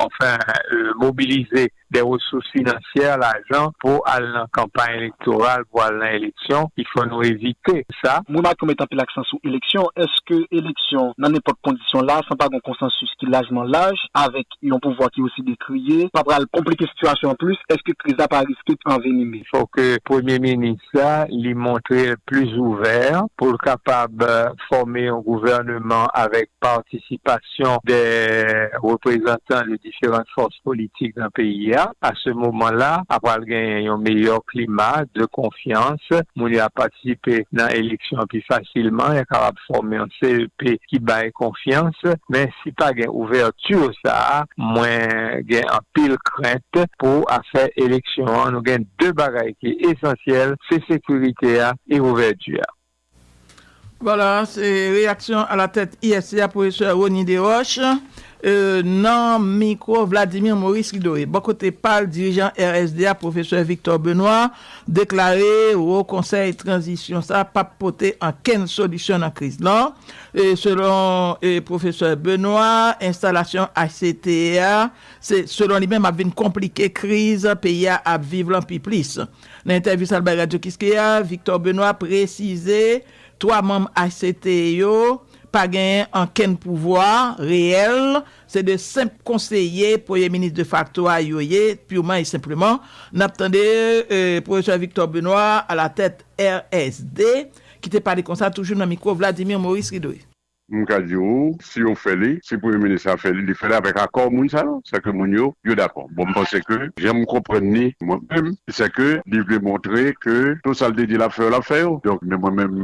anfen, euh, mobilize de resous finansyè, lajan, pou al nan kanpay elektoral, pou al nan eleksyon. Il faut nou evite sa. Mwen remake w met anpil aksan sou eleksyon. Èske eleksyon, nan nenpòt kondisyon la, san pa gen yon konsansis ki lajman laj, avèk yon pouvwa ki osi dekriye, pa pral konplike sitiyasyon an plis? Èske kriz la pa riske anvenime? Fò ke premye minis la, li montre l plis ouvè pou l kapab, euh, fòme yon gouvènman avèk patisipasyon de reprezantan de diferan fòs politik nan peyi a. A, a se moman la, a pral genyen yon meyè klima de konfyans. Moun yo ap patisipe nan eleksyon an pi fasilman. Yo kapab fòme yon C E P ki bay konfyans. Men si pa gen ouvèti sa a, mwen gen anpil krent pou afè eleksyon an. Nou gen de bagay ki esansyèl, se sekirite a e ouvèti a. Vwala, se reyaksyon alatèt I S C a, pwofesè Rony Desroches, nan mikwo Vladimir Maurice Ridoé. Bò kote pa l, dirijan R S D a, pwofesè Victor Benoît, deklare Wo Konsèy Tranzisyon sa p ap pote ankenn solisyon nan kriz lan. Selon pwofesè Benoît, enstalasyon H C T a, se, selon li menm, ap vin konplike kriz peyi a ap viv lan pi plis. Nan entèvyou sa l bay Radyo Kiskeya, Victor Benoît presize twa manm H C T yo pa genyen ankenn pouvwa reyèl, se de senp konseye premye minis defakto a yo ye, pirman e senpleman. N ap tande pwofesè Victor Benoît alatèt R S D ki te pale konsa toujou nan mikwo Vladimir Maurice Ridoé. M ka di w, si yo fè li, si premye minis la fè li, li fè li avèk akò moun sa yo, sèke moun yo, yo dakò. Bon, m panse ke, jan m konprann li, mwen menm, sèke li vle montre ke tout sa l te di l ap fè yo, l ap fè yo. Donk, men mwen menm,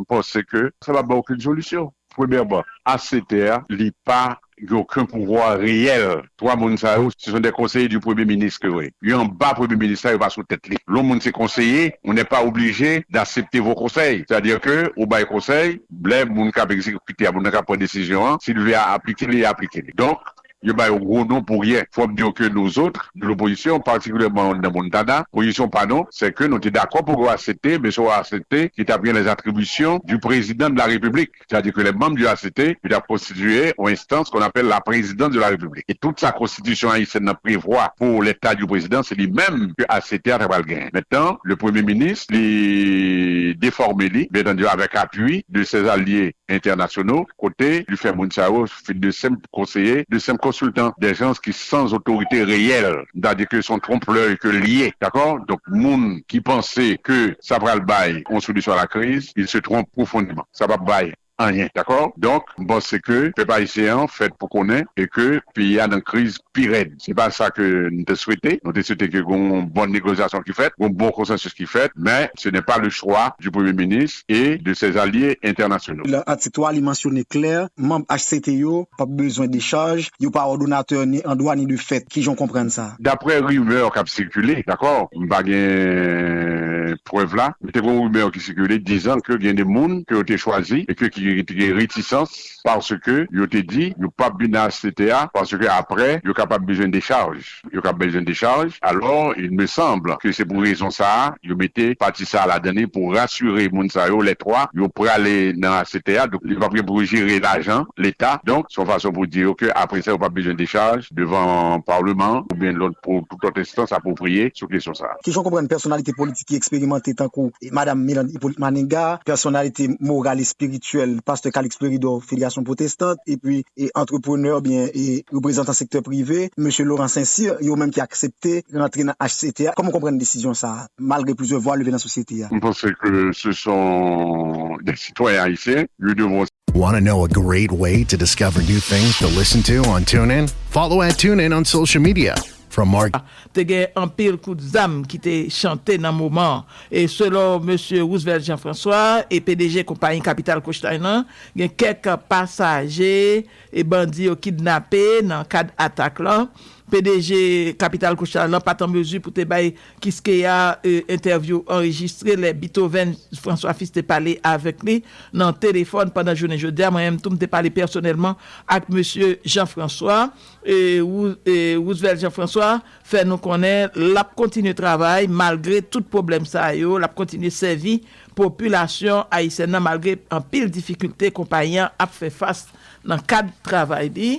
m panse ke sa p ap bay okenn solisyon. Premyèman, H C T a, li pa gen okenn pouvwa reyèl. Twa moun sa yo, ce sont des conseillers du Premier ministre ke yo ye. Yo anba Premye Minis la, yo pa sou tèt li. Lè yon moun se konseye, on n'est pas obligé d'accepter vos conseils. Sètadi ke ou bay konsèy, lè moun k ap egzekite a, moun nan k ap pran desizyon an, si l vle aplike li, li aplike li. Donk, yo ba yo gwo non pou ryen. Fò m di w ke nouzot, de lopozisyon, patikilyèman nan Montana, pozisyon pa nou, se ke nou te dakò pou yo aksepte, men se yon aksepte ki t ap gen les attributions du président de la République. Sètadi ke les membres du H C T, yo t ap konstitiye yon enstans qu'on appelle la présidence de la République. E tout sa konstitisyon ayisyèn nan prevwa pou leta di prezidan, se li menm ke H C T a ta pral genyen. Mentnan, le premye minis, li defòme li, byen antandi, avèk apui de ses alliés internationaux, kote li fè moun sa yo de senp konseye, de senp konsiltan, des gens qui sans autorité réelle, sètadi ke se yon twonp lèy ke l ye, dakò? Donk, moun ki panse ke sa pral bay yon solisyon a la kriz, il se trompe profondément. Sa p ap bay anyen, dakò? Donk, m panse ke pèp ayisyen an fèt pou konnen e ke peyi a nan kriz pi rèd. Se pa sa ke n te swete. Nou te swete ke gen yon bòn negosyasyon ki fèt, yon bon konsansis ki fèt, men ce n'est pas le choix du Premier ministre et de ses alliés internationaux. Nan atik twa, li mansyone klè, manm H C T yo p ap bezwen dechaj, yo pa òdonatè ni an dwa ni de fèt. Kijan w konprann sa? Daprè rimè k ap sikile, dakò, m pa gen prèv la, men te gen yon rimè ki sikile dizan ke gen de moun ke yo te chwazi e ke ki te gen retisans paske yo te di yo p ap vin nan H C T a paske apre yo kapab bezwen dechaj. Yo kapab bezwen dechaj. Alò, il me semble ke se pou rezon sa a, yo mete pati sa a ladan li pou rasire moun sa yo, lè twa, yo prale nan H C T a. Donk, li p ap gen pou jere lajan Leta. Donk, se yon fason pou di yo ke apre sa, yo p ap bezwen dechaj devan Palman an oubyen lòt pou tout lòt enstans apwopriye sou kesyon sa a. Kijan w konprann pèsonalite politik ki eksperimante tankou Madanm Melanie Hyppolite Manigat, pèsonalite moral e espirityèl, Pastè Calixte Péridor, Fédération Protestante, epi e antreprenè oubyen e reprezantan sektè prive, mesye Laurent Saint-Cyr, yo menm ki aksepte rantre nan H C T a. Kòman w konprann desizyon sa a, malgre plizyè vwa leve nan sosyete a? M panse ke ce sont des citoyens haïtiens, yo devan. Want to know a great way to discover new things to listen to on TuneIn? Follow at TuneIn on social media. From Mark. Te gen anpil kout zam ki te chante nan moman an. E selon mesye Roosevelt Jean François, e P D G konpayi Capital Coach Line lan, gen kèk pasaje e bandi yo kidnape nan kad atak lan. P D G Capital Coach Line lan pa t an mezi pou te bay Kiskeya entèvyou anrejistre lè Beethoven François Fils te pale avèk li nan telefòn pandan jounen jodi a. Mwen menm tou, m te pale pèsonèlman ak mesye Jean François. Roosevelt Jean François fè nou konnen l ap kontinye travay malgre tout pwoblèm sa yo, l ap kontinye sèvi popilasyon ayisyèn nan malgre anpil difikilte konpayi an ap fè fas nan kad travay li.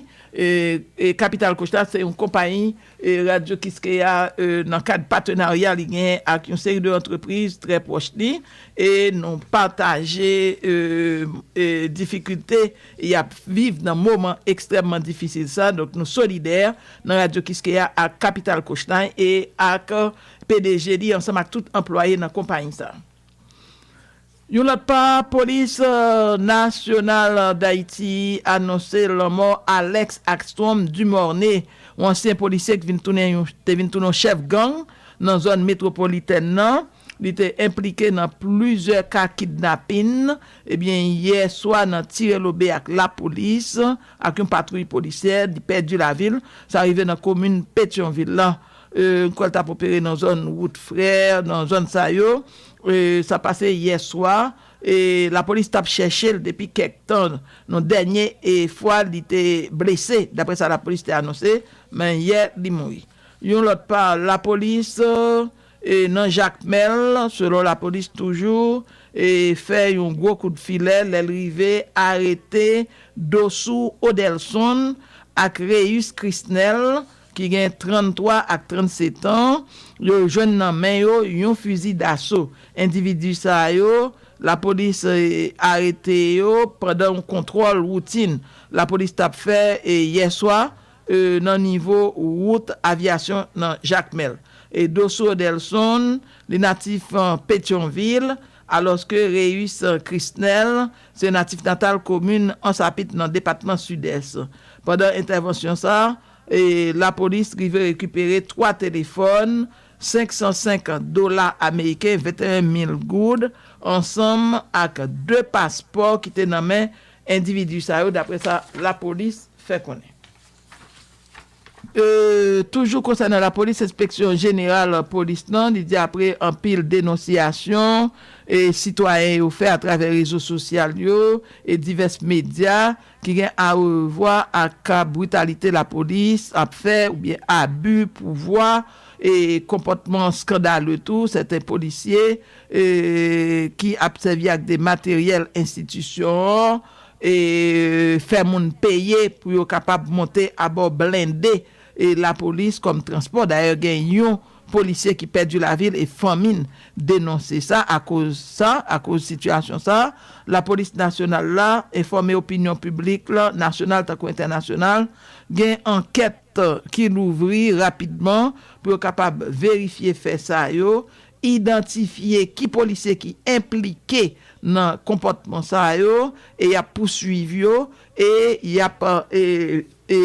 Capital Coach la se yon konpayi Radyo Kiskeya nan kad patenarya li genyen ak yon seri de antrepriz trè pwòch li, e nou pataje difikilte y ap viv nan moman ekstrèmman difisil sa. Donk, nou solidè nan Radyo Kiskeya ak Capital Coach Line e ak P D G li ansanm ak tout anplwaye nan konpayi sa. Yon lòt pa, Polis Nasyonal Dayiti anonse lanmò Alex Axstrom Dumornay, yon ansyen polisye ki vin tounen yon, te vin tounen yon chèf gang nan zòn metwopolitèn nan. Li te enplike nan plizyè ka kidnapin. Ebyen, yè swa, nan tire lobe ak lapolis, ak yon patwouy polisyè, li pèdi lavi l. Sa rive nan komin Petyonvil la. E, m kwè l t ap opere nan zòn Wout Frè, nan zòn sa yo. E, sa pase yè swa. E, lapolis t ap chèche l depi kèk tan. Nan dènye, e, fwa, li te blese, daprè sa lapolis te anonse, men yè, li mouri. Yon lòt pa, lapolis, e, nan Jakmèl, selon lapolis toujou, e, fè yon gwo kout filè lè l rive arete Dosou Odelson ak Reus Chrisnel, ki gen tranntwa ak trannsetan. Yo jwenn nan men yo yon fizi daso. Endividi sa yo, lapolis, e, arete yo pandan yon kontwòl woutin lapolis t ap fè, e, yè swa, e, nan nivo wout Avyasyon nan Jakmèl. E Dosou Odelson, li natif, e, Petyonvil, alòske Reus, e, Chrisnel, se natif natal komin Ansapit nan depatman Sidès. Pandan entèvansyon sa, e, lapolis rive rekipere twa telefòn, senk san senk dola ameriken, venteyen mil goud, ansanm ak de paspò ki te nan men endividi sa yo, daprè sa lapolis fè konnen. E, toujou konsènan lapolis, enspeksyon jeneral polis lan, li di apre anpil denonsiyasyon, e, sitwayen yo fè atravè rezo sosyal yo e divès medya ki gen arevwa ak ka britalite lapolis ap fè oubyen abi pouvwa e konpòtman eskandale tou sèten polisye, e, ki ap sèvi ak de materyèl enstitisyon an, e, fè moun peye pou yo kapab monte abò blende, e, lapolis kòm transpò. Dayè, gen yon polisye ki pèdi lavi l e fanmi l denonse sa. Akoz sa, akoz sitiyasyon sa, lapolis nasyonal la enfòme opinyon piblik la, nasyonal tankou entènasyonal, gen ankèt ki louvri rapidman pou yo kapab verifye fè sa yo, idantifye ki polisye ki enplike nan konpòtman sa yo, e y ap pouswiv yo, e y ap, e, e,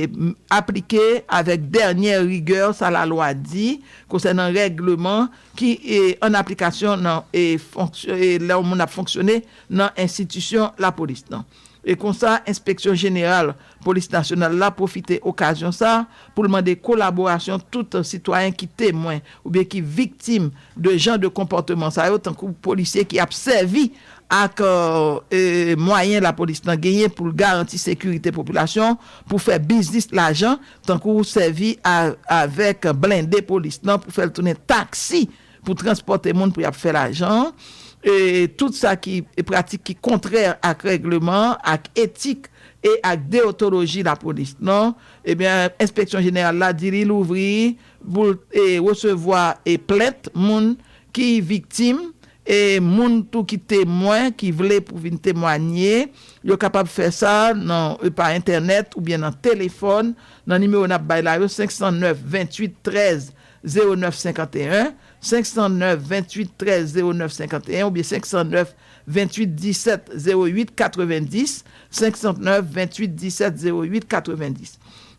m, aplike avèk dènyè rigè sa lalwa di konsènan règleman ki, e, an aplikasyon nan, e, fonksyon-, e, lè yon moun ap fonksyone nan enstitisyon lapolis lan. E konsa, Enspeksyon Jeneral Polis Nasyonal la pwofite okazyon sa pou l mande kolaborasyon tout sitwayen ki temwen oubyen ki viktim de jan de konpòteman sa yo, tankou polisye ki ap sèvi ak, e, e, mwayen lapolis lan genyen pou l garanti sekirite popilasyon, pou fè biznis lajan, tankou sèvi a, avèk blende polis lan pou fè l tounen taksi pou transpòte moun pou y ap fè lajan. E tout sa ki, e pratik ki kontrè ak règleman, ak etik e ak deontoloji lapolis lan, ebyen, Enspeksyon Jeneral la di li louvri pou l, e, resevwa, e, plent moun ki viktim, e moun tou ki temwen, ki vle pou vin temwanye. Yo kapab fè sa nan, e, pa entènèt oubyen nan telefòn, nan nimewo n ap bay la yo, senk san nèf, venntuit trèz, zewo nèf senkanteyen, senk san nèf, venntuit trèz, zewo nèf senkanteyen, oubyen senk san nèf, venntuit disèt, zewo uit katrevendis, senk san nèf, venntuit disèt, zewo uit katrevendis.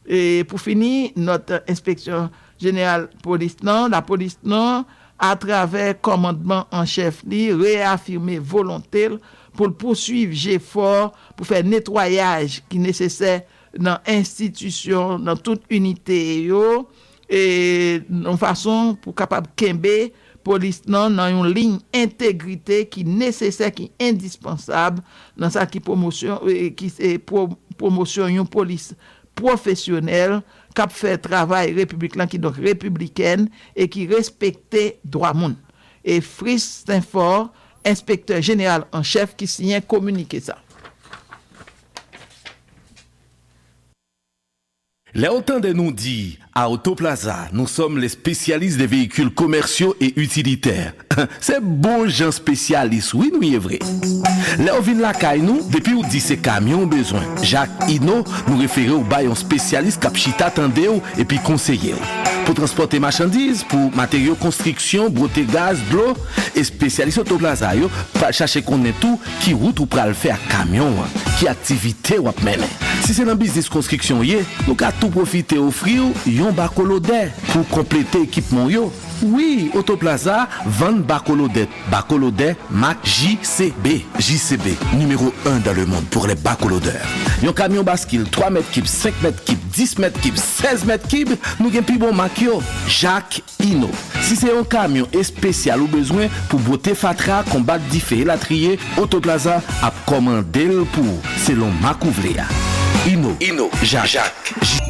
E pou fini, nòt Enspeksyon Jeneral Polis lan, lapolis lan, atravè kòmandman an chèf li, reyafime volonte l pou l pouswiv jefò pou fè netwayaj ki nesesè nan enstitisyon, nan tout inite yo, e yon fason pou kapab kenbe polis lan nan yon liy entegrite ki nesesè, ki endispansab nan sa ki pwomosyon, e ki se pwo-, pwomosyon yon polis pwofesyonèl k ap fè travay repiblik lan, kidonk repiblikèn, e ki respekte dwa moun. E Fritz Sainfort, enspektè jeneral an chèf, ki siyen kominike sa. Lè w tande nou di, à Autoplaza, nous sommes les spécialistes des véhicules commerciaux et utilitaires. Se bon jan espesyalis, wi, nou ye vre. Lè w vin lakay nou, depi w di se kamyon w bezwen, Jak Ino, nou refere w bay yon espesyalis k ap chita tande w epi konseye w. Pou transpòte machandiz, pou materyo konstriksyon, bwote gaz, dlo, espesyalis Autoplaza yo pral chache konnen tou ki wout ou pral fè ak kamyon an, ki aktivite w ap mennen. Si se nan biznis konstriksyon w ye, nou ka tou pwofite ofri w yon bako lodè pou w konplete ekipman w yo. Wi, Oto Plaza vann bako lodè, bako lodè mak J C B. J C B, numéro un dans le monde pour les bacs aux loaders. Yon kamyon baskil twa mèt kib, senk mèt kib, dis mèt kib, sèz mèt kib, nou gen pi bon mak yo. Jak Ino. Si se yon kamyon espesyal ou bezwen pou bwote fatra, konbat dife, elatriye, Oto Plaza ap kòmande l pou ou, selon mak ou vle a. Ino, Ino, Jak, Jak.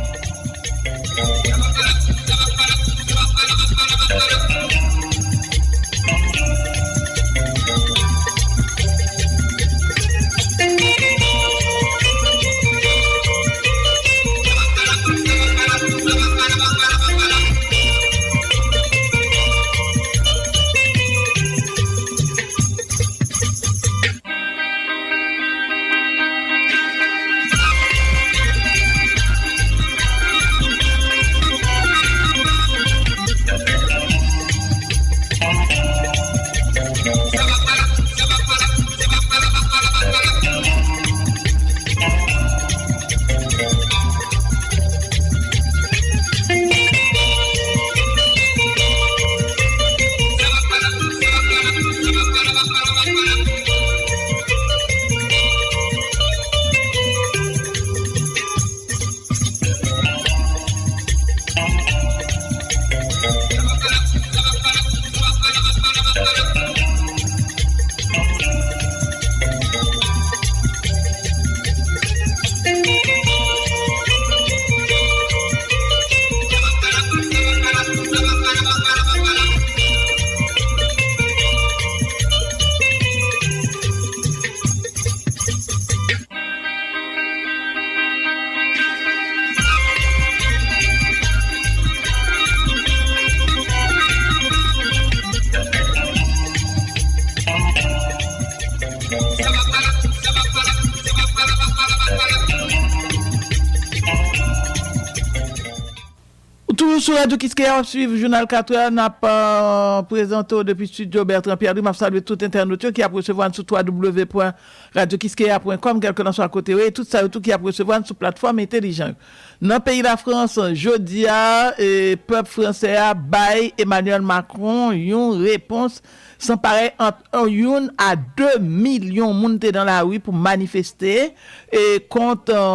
Ou toujou sou Radyo Kiskeya, w ap swiv jounal katrè a, n ap, euh, prezante w depi estidyo Bertrand Pierre Louis. M ap salye tout entènot yo ki ap resevwa n sou w w w pwen radyo kiskeya pwen kòm, kèlkelanswa kote yo ye, e tout sa yo tou ki ap resevwa n sou platfòm entèlijan yo. Nan peyi Lafrans, jodi a, e, pèp fransè a bay Emmanuel Macron yon repons san parèy ant youn a de milyon moun te nan lari pou manifeste, e, kont, e,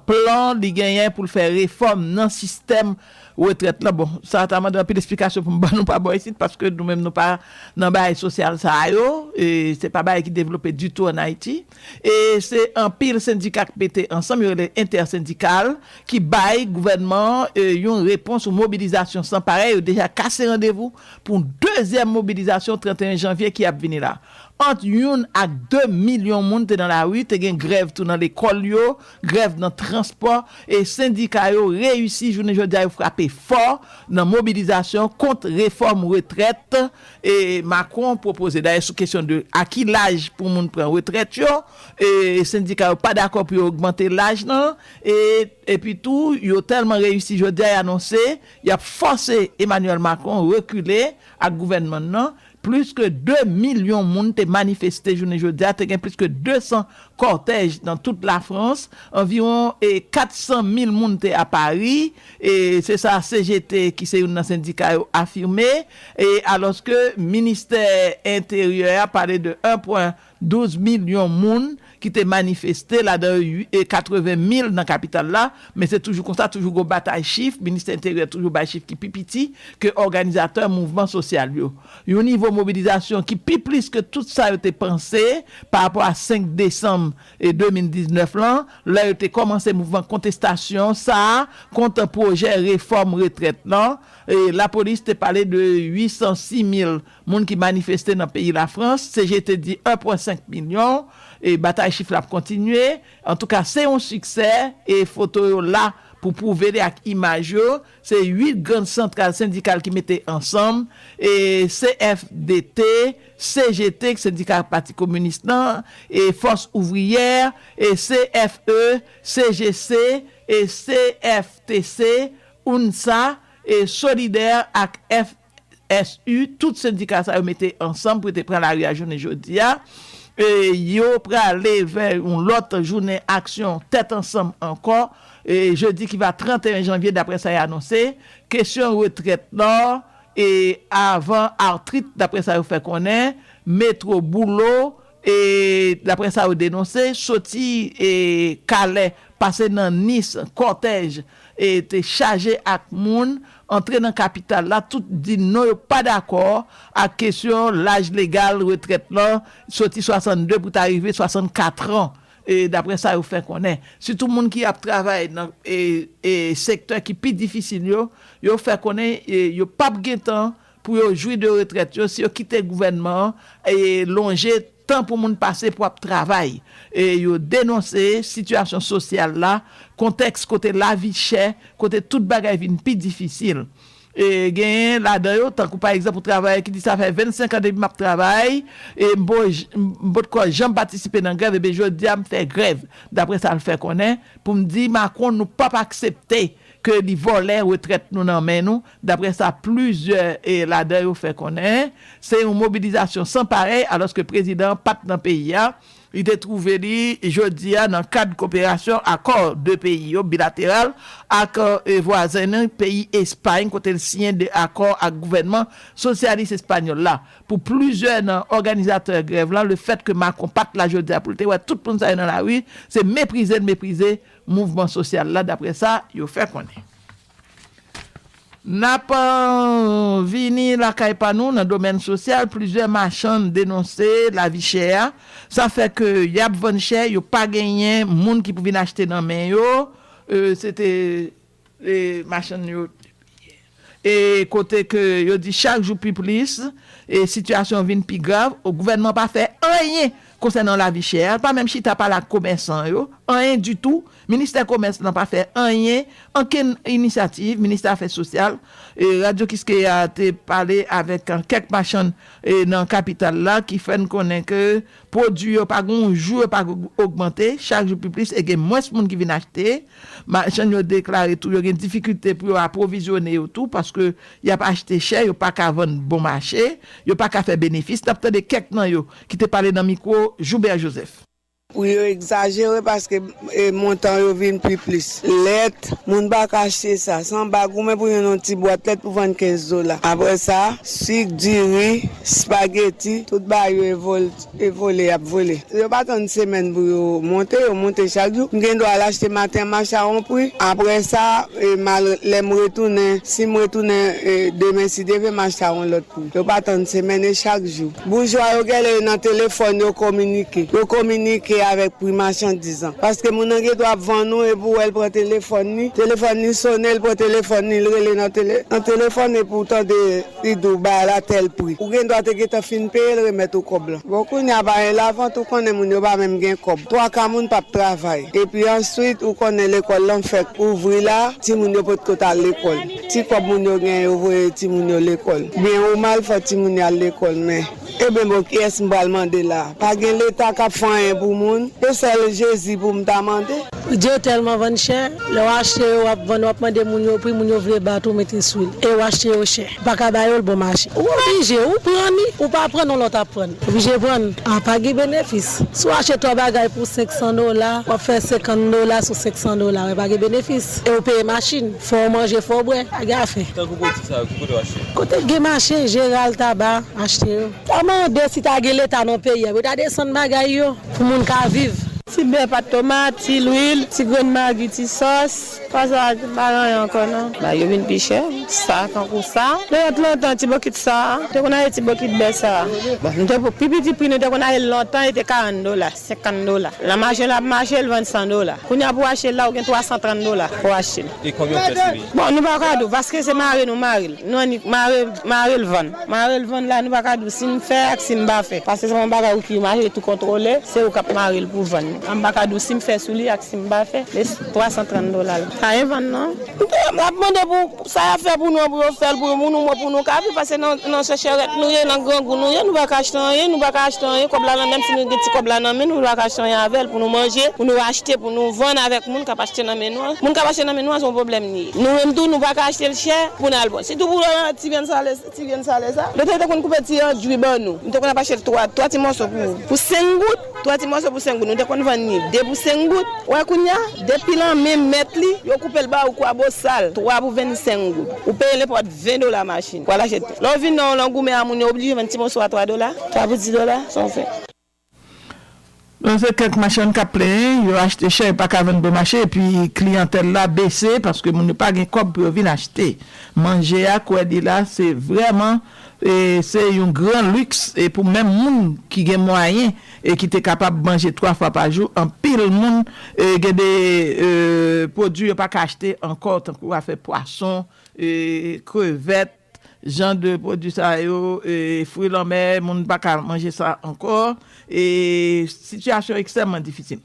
plan li genyen pou l fè refòm nan sistèm retrèt la. Bon, sa ta mande anpil esplikasyon pou m ban nou pa bò isit, paske nou menm nou pa nan bagay sosyal sa a yo, e se pa bagay ki devlope ditou ann Ayiti. E se anpil sendika k mete ansanm, yo rele entèsendikal, ki bay gouvènman, e, yon repons, yon mobilizasyon san parèy. Yo deja kase randevou pou yon dezyèm mobilizasyon trannteyen janvye ki ap vini la. Ant youn ak de milyon moun te nan lari, te gen grèv tou nan lekòl yo, grèv nan transpò, e sendika yo reyisi jounen jodi a, yo frape fò nan mobilizasyon kont refòm retrèt, e, Macron pwopoze. Dayè, sou kesyon de a ki laj pou moun pran retrèt yo, e, sendika yo pa dakò pou yo ogmante laj nan, e, epi tou, yo tèlman reyisi jodi a, y anonse y ap fòse Emmanuel Macron rekile ak gouvènman nan. Plis ke de milyon moun te manifeste jounen jodi a, te gen plis ke de san kòtèj nan tout Lafrans, anviwon, e, kat san mil moun te a Pari, e se sa C G T, ki se youn nan sendika yo, afime, e alòske ministè enteryè a pale de en pwen douz milyon moun ki te manifeste, ladan yo, e, katreven mil nan kapital la, men se toujou konsa, toujou gon batay chif, ministè enteryè toujou bay chif ki pi piti ke òganizatè mouvman sosyal yo. Yon nivo mobilizasyon ki pi plis ke tout sa yo te panse pa rapò a senk desanm, e, de mil diznèf lan, lè yo te kòmanse mouvman kontestasyon sa a kont pwojè refòm retrèt lan. E, lapolis te pale de uit san sis mil moun ki manifeste nan peyi Lafrans, C G T di en pwen senk milyon, e batay chif la ap kontinye. Antouka, se yon siksè, e foto yo la pou pwouve li ak imaj yo. Se uit gran santral sendikal ki mete ansanm, e C F D T, C G T, Sendika Pati Kominis lan, e Fòs Ouvriyè, e C F E, C G C, e C F T C, UNSA, e Solidè ak F S U, tout sendika sa yo mete ansanm pou yo te pran lari a jounen jodi a. E yo prale vè yon lòt jounen aksyon tèt ansanm ankò, e jedi ki va trannteyen janvye, daprè sa y anonse. Kesyon retrèt la, e avan atrit, daprè sa yo fè konnen, metwo boulo, e daprè sa yo denonse, soti e Kalè pase nan Nis, kòtèj e te chaje ak moun, antre nan kapital la, tout di non, yo pa dakò ak kesyon laj legal retrèt lan, soti swasannde pou ta rive swasannkat an, e daprè sa yo fè konnen. Sitou moun ki ap travay nan e, e sektè ki pi difisil yo, yo fè konnen e, yo p ap gen tan pou yo jwi de retrèt yo si yo kite gouvènman an e lonje tan pou moun pase pou ap travay. E yo denonse sitiyasyon sosyal la, kontèks kote lavi chè, kote tout bagay vin pi difisil. E genyen ladan yo, tankou pa egzanp, yon travayè ki di, sa fè vennsenk an depi m ap travay, e m po j- m potko janm patisipe nan grèv, ebyen jodi a m fè grèv, daprè sa l fè konnen, pou m di Macron, nou p ap aksepte ke li vòlè retrèt nou nan men nou, daprè sa plizyè e ladan yo fè konnen. Se yon mobilizasyon san parèy, alòske prezidan an pa t nan peyi a. Li te twouve li jodi a nan kad koperasyon akò de peyi yo bilateral ak e, vwazen li, peyi Espay, kote l siyen de akò ak gouvènman sosyalis espanyòl la. Pou plizyè nan òganizatè grèv lan, lefètke Macron pa t la jodi a pou l te wè tout moun sa yo nan lari, se meprize l meprize mouvman sosyal la, daprè sa yo fè konnen. N ap vini lakay pa nou nan domèn sosyal. Plizyè machann denonse lavi chè a. Sa fè ke y ap vann chè, yo pa genyen moun ki pou vin achte nan men yo. E, se te e, machann yo. E kote ke yo di chak jou pi plis, e sitiyasyon vin pi grav, gouvènman pa fè anyen konsènan lavi chè a, pa menm chita pale ak komèsan yo, anyen ditou. Ministè komès lan pa fè anyen, ankenn inisyativ. Ministè afè sosyal, e, Radyo Kiskeya te pale avèk kèk machann e, nan kapital la ki fè n konnen ke pwodui yo pa gen yon jou yo pa ogmante, chak jou pi plis e gen mwens moun ki vin achte. Machann yo deklare tou yo gen difikilte pou yo apwovizyone yo tou, paske y ap achte chè, yo pa ka vann bon mache, yo pa ka fè benefis. N ap tande kèk nan yo ki te pale nan mikwo Joubert Joseph. Pri yo egzajere paske e, montan yo vin pi plis. Lèt, moun pa ka achte sa. Se anba goumen pou jwenn yon ti bwat lèt pou vann kenz dola. Apre sa, sik, diri, espageti, tout bagay yo e vole, e vole, y ap vole. Yo pa tann semèn pou yo monte, yo monte chak jou. M gen dwa al achte maten an, m achte a yon pri. Apre sa, e, m al, lè m retounen, si m retounen e, demen, si Dye vle, m achte a yon lòt pri. Yo pa tann semèn, e chak jou. Boujwa yo genlè yo nan telefòn, yo kominike. Yo kominike avèk pri machandiz lan. Paske moun nan gen dwa ap vann ou epi w wè l pran telefòn li. Telefòn li sonnen, l pran telefòn li, l rele nan tele, nan telefòn epi w tande li di w bay la tèl pri. Ou gen dwa te gentan fin peye l, remèt ou kòb lan. Bon, kounye a pa gen lavant, ou konnen moun yo pa menm gen kòb. Twa ka moun p ap travay. Epi answit, ou konnen lekòl lan fèk ouvri la, timoun yo potko t al lekòl. Ti kòb moun yo gen, yo voye timoun yo lekòl. Byen ou mal, fò timoun yo al lekòl, men. Ebyen bon, kiyès m pral mande la? Pa gen Leta k ap fè anyen pou moun. Se sèl Jezi pou m ta mande. Pwodui yo tèlman vann chè, lè w achte yo, w ap vann, w ap mande moun yo pri, moun yo vle bat ou, mete sou li. E w achte yo chè. Ou pa ka ba yo l bon mache. Ou oblije, ou pran li, ou pa pran, yon lòt ap pran. Oblije pran. A pa gen benefis. Si w achte twa bagay pou senk san dola, w ap fè senkant dola sou senk san dola, wè pa gen benefis. E w peye machin, fò w manje, fò w bwè, pa gen afè. Tankou pwodui sa yo, ki kote w achte yo? Kote k gen mache, Jeral, Taba, achte yo. Ta mande si ta gen Leta nan peyi a, pou ta desann bagay yo, pou moun ka viv. Ti bè, pat tomat, ti lwil, ti grenn magi, ti sòs. Pa sa, pa gen anyen ankò non. Bagay yo vin pi chè. Sa, tankou sa. Depi lontan, ti bokit sa, te konn achte ti bokit bè sa. Bon, nou te pou, pi piti pri nou te konn achte l lontan, li te karant dola, senkant dola. Nan mache l ap mache, l vann san dola. Kounye a pou w achte l la, ou gen twa san trant dola pou w achte l. E konbyen w fè sou li? Bon, nou pa ka di w, paske se mare nou mare l. Nou annik mare, mare l vann. Mare l vann la, nou pa ka di w si n fè ak si n pa fè. Paske se yon bagay ou ki mache tou kontwole, se ou k ap mare l pou vann li. An m pa ka di w si m fè sou li ak si m pa fè, men twa san trant dola l. Sa e vann non. M ap mande pou sa y ap fè pou nou an, pou yo fè l pou nou, pou nou ka viv, paske nan, nan sechèrèt nou ye, nan grangou nou ye, nou pa ka achte anyen, nou pa ka achte anyen, kòb la nan, menm si nou gen ti kòb la nan men nou, nou pa ka achte anyen avè l pou nou manje, pou nou achte, pou nou vann avèk moun k ap achte nan men nou an. Moun k ap achte nan men nou an, se yon pwoblèm li ye. Nou menm tou, nou pa ka achte l chè pou n al bon. Sitou pou ti vyann salè, ti vyann salè sa. Yo te, te konn koupe ti andjwi ban nou. Nou te konn ap achte l twa, twa ti mòso pou, pou senk goud. Twa ti mòso pou senk goud, nou te konn vann li de pou senk goud. Wè kounye a, depi nan men mèt li, yo koupe l ba ou kwabosal, twa pou vennsenk goud. Ou peye nenpòt ven dola machin pou al achte. Lè w vin nan yon lan goumen a moun yo oblije vann ti mòso a twa dola, twa pou dis dola, sa w fè. Bon, se kèk machann k ap plenyen, yo achte chè, yo pa ka vann bò mache, epi kliyantèl la bese, paske moun yo pa gen kòb pou yo vin achte. Manje a, kwè di la, se vrèman, e, se yon gran liks, e pou menm moun ki gen mwayen, e ki te kapab manje twa fwa pa jou, anpil moun, e, gen de, e, pwodui yo pa ka achte ankò, tankou afè pwason, e, krevèt, jan de pwodui sa yo, e, fwi lanmè, moun pa ka manje sa ankò, e sitiyasyon ekstrèmman difisil.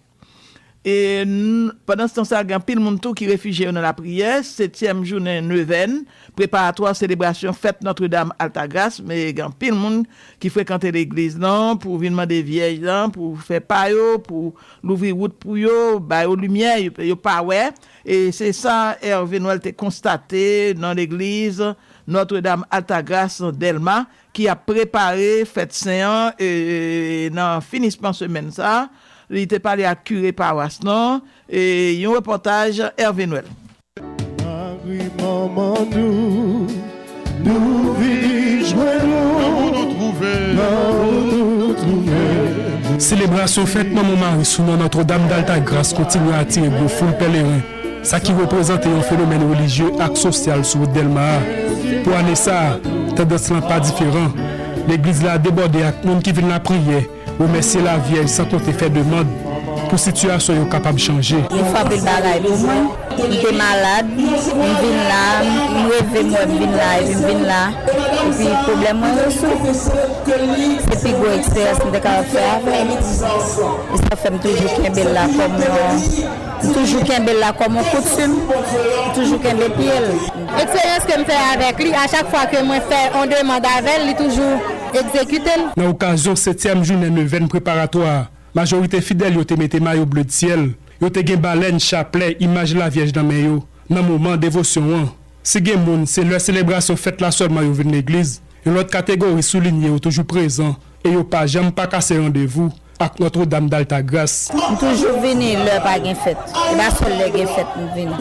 E n-, pandan se tan sa, gen anpil moun tou ki refijye yo nan lapriyè. Setyèm jounen nevèn preparatwa selebrasyon fèt Nòtredam Altagras, men gen anpil moun ki frekante legliz lan pou vin mande Vyèj lan, pou fè pa yo, pou louvri wout pou yo, ba yo limyè, yo, yo pa wè. E se sa Hervé Noël te konstate nan legliz Nòtredam Altagras Dèlma, ki ap prepare fèt sen an, e, nan finisman semèn sa a. Li te pale ak kire pawas lan, e, yon repòtaj Hervé Noël. Mari manman nou, nou vini jwenn ou. Nan ou nou twouve. Nan ou nou twouve. Selebrasyon fèt Manman Mari sou non Nòtredam Daltagras kontinye atire gwo foul pèleren, sa ki reprezante yon fenomèn relijye ak sosyal sou wout Dèlma a. Pou ane sa a, tandans lan pa diferan. Legliz la debòde ak moun ki vin lapriyè, remèsye Lavyèj, san konte fè demann pou sitiyasyon yo kapab chanje. Li fè anpil bagay pou mwen. M te malad, m vin la, m reve m wè m vin la, epi m vin la, epi pwoblèm mwen rezoud. Se pi gwo eksperyans m te kapab fè avè l. E sa fè m toujou kenbe l la kòm yon, m toujou kenbe l la kòm yon koutim, m toujou kenbe pye l. Eksperyans ke m fè avèk li, a chak fwa ke mwen fè yon demann avè l, li toujou egzekite l. Nan okazyon setyèm jounen nevèn preparatwa a, majorite fidèl yo te mete mayo ble syèl, yo te gen balèn, chaplè, imaj Lavyèj nan men yo, nan moman devosyon an. Si gen moun, se lè selebrasyon fèt la sèlman yo vin legliz, yon lòt kategori soulinye yo toujou prezan e yo pa janm pa kase randevou ak Nòtredam Daltagras. M toujou vini lè pa gen fèt. E pa sèl lè gen fèt m vini.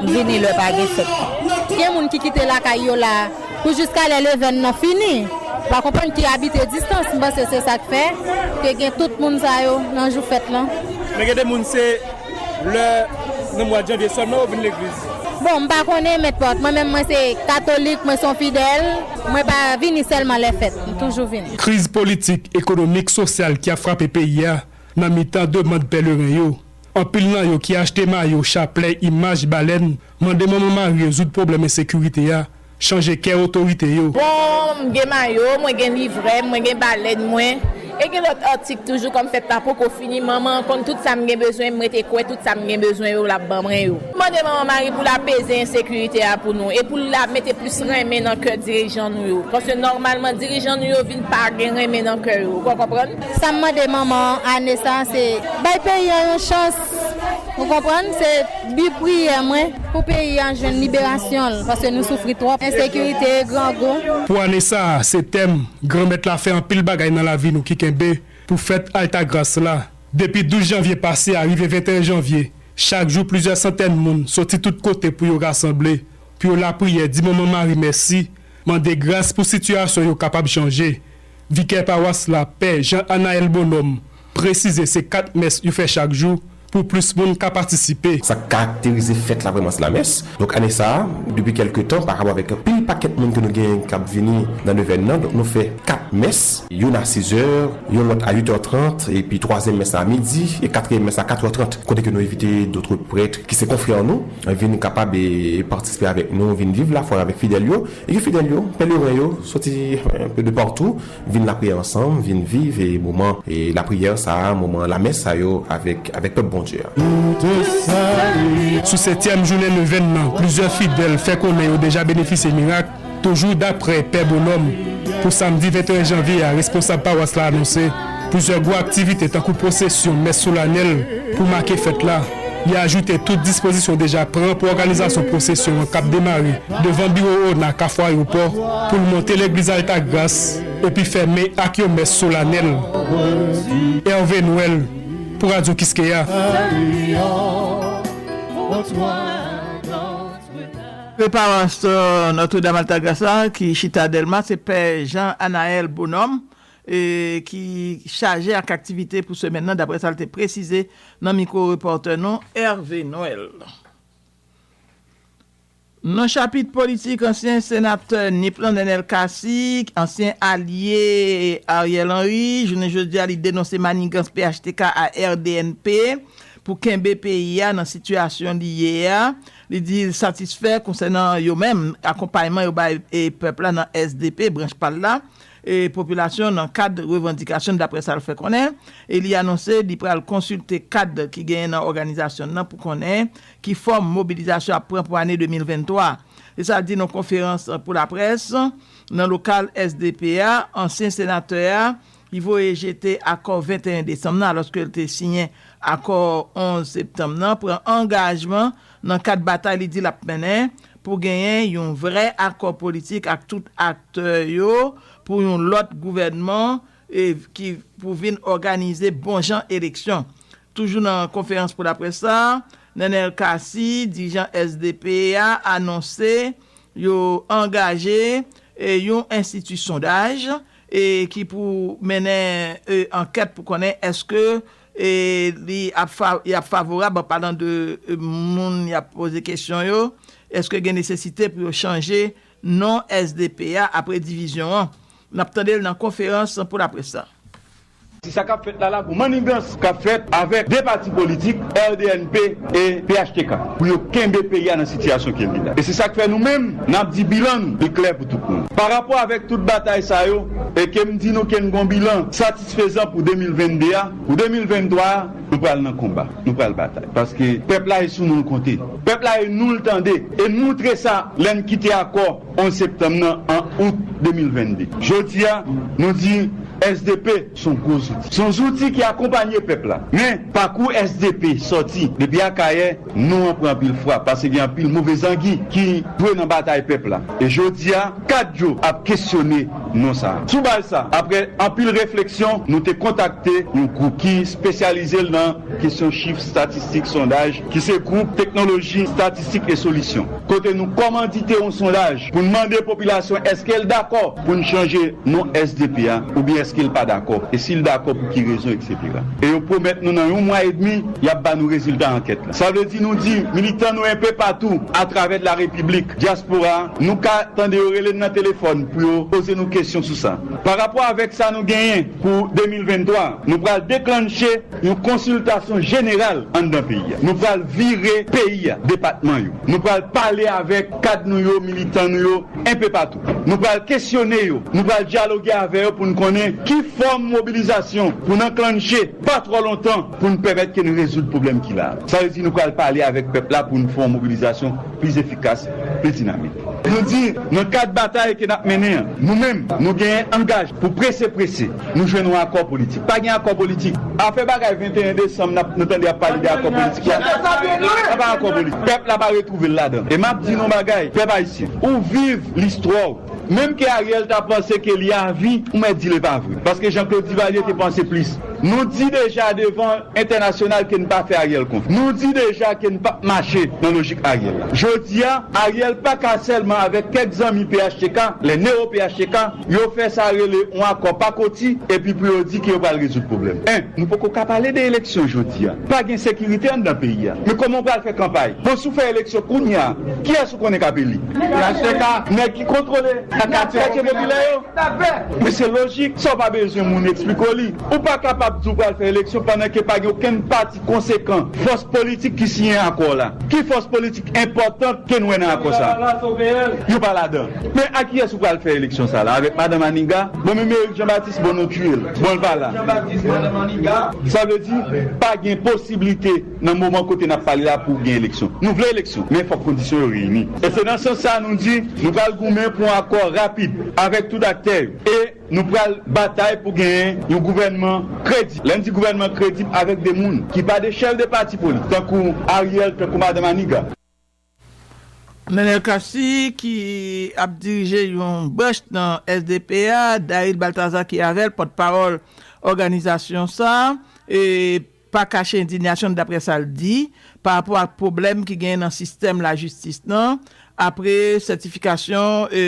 M vini lè pa gen fèt. Gen moun ki kite lakay yo la pou jiska lè levèn nan fini. Ou pa konprann, ki abite distans, m panse se sa k fè ke gen tout moun sa yo nan jou fèt lan. Men gen de moun se lè nan mwa janvye sèlman yo vin legliz. Bon, m pa konnen, mèt pòt. Mwen menm, mwen se katolik, mwen se yon fidèl. Mwen pa vini sèlman lè fèt. M toujou vini. Kriz politik, ekonomik, sosyal ki ap frape peyi a nan mitan demann pèleren yo. Anpil nan yo ki achte mayo, chaplè, imaj, balèn, mande Manman Mari rezoud pwoblèm ensekirite a, chanje kè otorite yo. Bon, m gen mayo, mwen gen livrè, mwen gen balèn mwen. E gen lòt atik toujou, kòm fèt la poko fini, manman an konn tout sa m gen bezwen, m rete kwè tout sa m gen bezwen yo, l ap ban mwen yo. M mande Manman Mari pou l apeze ensekirite a pou nou, e pou l la mete plis renmen nan kè dirijan nou yo. Paske nòmalman, dirijan nou yo vin pa gen renmen nan kè yo. Ou konprann? Sa m mande manman an ane sa a, se bay peyi an yon chans. Ou konprann? Se bi priyè mwen pou peyi a jwenn liberasyon l, paske nou soufri twòp. Ensekirite, grangou. Pou ane sa a, se tèm Granmèt la fè anpil bagay nan lavi nou ki kenbe pou fèt Altagras la. Depi douz janvye pase a rive venteyen janvye, chak jou plizyè santèn moun soti tout kote pou yo rasanble, pou yo lapriyè, di Manman Mari mèsi, mande gras pou sitiyasyon yo kapab chanje. Vikè pawas la, Pè Jean Anaël Bonhomme, presize se kat mès yo fè chak jou pou plis moun ka patisipe. Sa k karakterize fèt la vrèman se lamès. Donk ane sa a, depi kèlke tan, pa rapò avèk anpil pakèt moun ke nou genyen k ap vini nan Levèn nan, donk nou fè kat mès, youn a sizè, yon lòt a uitè trant, epi twazyèm mès la a midi, e katriyèm mès la a katrè trant, kote ke nou envite dòt prèt ki se konfrè nou, vin kapab e, e patisipe avèk nou, vin viv lafwa avèk fidèl yo, e ke fidèl yo, pèleren yo, soti un peu de partout, vin lapriyè ansanm, vin viv e moman e lapriyè sa a, moman lamès sa yo avèk, avèk pèp Bondye a. Sou setyèm jounen Levèn nan, plizyè fidèl fè konnen yo deja benefisye mirak, toujou daprè Pè Bonòm. Pou samdi venteyen janvye a, responsab pawas la anonse plizyè gwo aktivite tankou pwosesyon, mès solanèl pou make fèt la. Li ajoute tout dispozisyon deja pran pou òganizasyon pwosesyon an k ap demare devan biwo ona Kafou Ayewopò pou l monte legliz Altagras epi fèmen ak yon mès solanèl. Hervé Noël pou Radyo Kiskeya. Pè pawas Notre-Dame Altagras la ki chita Dèlma se Pè Jean Anaël Bonhomme e ki chaje ak aktivite pou semèn nan, daprè sa l te presize nan mikwo repòtè nou Hervé Noël. Nan chapit politik, ansyen senatè Nip lan, Nenel Cassy, ansyen alye Ariel Henry, jounen jodi a li denonse manigans P H T K a R D N P pou kenbe peyi a nan sitiyasyon li ye a. Li di l satisfè konsènan yo menm, akonpayman yo bay e pèp la nan S D P, branch pa l la, e popilasyon nan kad revandikasyon l, daprè sa l fè konnen. E li anonse li pral konsilte kad ki genyen nan òganizasyon l nan pou konnen ki fòm mobilizasyon ap pran pou ane de mil venntwa. Se sa l di nan konferans pou laprès nan lokal S D P a, ansyen senatè a, ki voye jete akò venteyen desanm nan, alòske l te siyen akò onz septanm nan, pran angajman nan kad batay li di l ap mennen pou genyen yon vrè akò politik ak tout aktè yo pou yon lòt gouvènman e ki pou vin òganize bon jan eleksyon. Toujou nan konferans pou laprès sa, Nenel Cassy, dirijan S D P a, anonse yo angaje e yon enstiti sondaj e ki pou mennen e ankèt pou konnen èske e li ap fa, y ap favorab, an palan de e moun y ap poze kesyon yo, èske gen nesesite pou yo chanje non S D P a apre divizyon an. N ap tande l nan konferans pou laprès la. Se sa k ap fèt la la pou mannigans k ap fèt avèk de pati politik, R D N P e P H T K, pou yo kenbe peyi a nan sitiyasyon ke l ye la. E se sa k fè nou menm, n ap di bilan nou, li klè pou tout moun. Pa rapò avèk tout batay sa yo, e ke m di nou ke n gon bilan satisfezan pou de mil vennde a, pou de mil venntwa a, nou pral nan konba, nou pral batay. Paske pèp la e sou nou l konte. Pèp la e nou l tande. E n moutre sa lè n kite akò onz septanm nan an out de mil vennde. Jodi a, nou di S D P se yon gwo zouti. Se yon zouti ki akonpanye pèp la. Men, pakou S D P sòti depi Akayè, non an pran anpil frap, paske gen anpil move zangi ki jwe nan batay pèp la. E jodi a, kad yo ap kesyone non sa a. Sou baz sa, apre anpil refleksyon, nou te kontakte yon gwoup ki espesyalize l nan kesyon chif, statistik, sondaj, ki se gwoup Teknoloji, Estatistik e Solisyon. Kote nou kòmandite yon sondaj pou n mande popilasyon èske l dakò pou n chanje non S D P a, oubyen èske l pa dakò, e si l dakò, pou ki rezon, etsetera. E yo pwomèt nou nan yon mwa edmi, y ap ba nou rezilta ankèt la. Sa vle di nou di militan nou enpe patou atravè larepiblik, dyaspora, nou ka tande yo rele n nan telefòn pou yo poze nou kesyon sou sa. Pa rapò avèk sa nou genyen pou de mil venntwa, nou pral deklanche yon konsiltasyon jeneral anndan peyi a. Nou pral vire peyi a, depatman yo. Nou pral pale avèk kad nou yo, militan nou yo, enpe patou. Nou pral kesyone yo, nou pral dyaloge avè yo pou n konnen ki fòm mobilizasyon pou n anklanche pa twò lontan pou n pèmèt ke n rezoud pwoblèm ki la a. Sa vle di nou pral pale avèk pèp la pou n fè yon mobilizasyon plis efikas, plis dinamik. Nou di, nan kad batay ke n ap mennen an, nou menm, nou genyen angaj pou prese prese, nou jwenn yon akò politik. Pa gen akò politik. Afè bagay venteyen desanm, n ap, nou tande y ap pale de akò politik la. Sa pa akò politik. Pèp la pa retwouve l ladan. E m ap di nou yon bagay, pèp ayisyen, ou viv listwa w. Menm ke Ariel ta panse ke li avi, ou mèt di l e pa vre. Paske Jean Claude Duvalier te panse plis. Nou di deja devan entènasyonal ke n pa fè Ariel konfyans. Nou di deja ke n p ap mache nan lojik Ariel la. Jodi a, Ariel pa ka sèlman avèk kèk zanmi P H T K, lè newo P H T K, yo fè sa rele yon akò pakoti, epi pou yo di ke yo pral rezoud pwoblèm. En, nou poko ka pale de eleksyon jodi a. Pa gen sekirite anndan peyi a. Men kòman w pral fè kanpay? Bon, si w fè eleksyon kounye a, kiyès ou konnen k ap eli? P H T K. Nèg ki kontwole katye popilè yo. Men se lojik, sa w pa bezwen moun eksplike w li. Ou pa kapab di w pral fè eleksyon pandan ke pa gen okenn pati konsekan, fòs politik ki siyen akò la. Ki fòs politik enpòtan ke n wè nan akò sa? Yo pa ladan. Men a kiyès ou pral fè eleksyon sa la? Avèk madan Maniga? Bon, men Eric Jean Baptiste, bon, nou tiye l. Bon, l pa la. Sa vle di, pa gen posiblite nan moman kote n ap pale la pou gen eleksyon. Nou vle eleksyon, men fòk kondisyon yo reyini. E se nan sans sa nou di, nou pral goumen pou yon akò rapid avèk tout aktè yo. E nou pral batay pou genyen yon gouvènman kredib. Lè n di gouvènman kredib, avèk de moun ki pa de chèf de pati politik, tankou Ariel, tankou madan Maniga. Nenel Cassy, ki ap dirije yon branch nan S D P a, Daryl Balthazar ki avè l, pòtpawòl òganizasyon sa, e pa kache endiyasyon l, daprè sa l di, pa rapò ak pwoblèm ki genyen nan sistèm lajistis nan, apre sètifikasyon, e,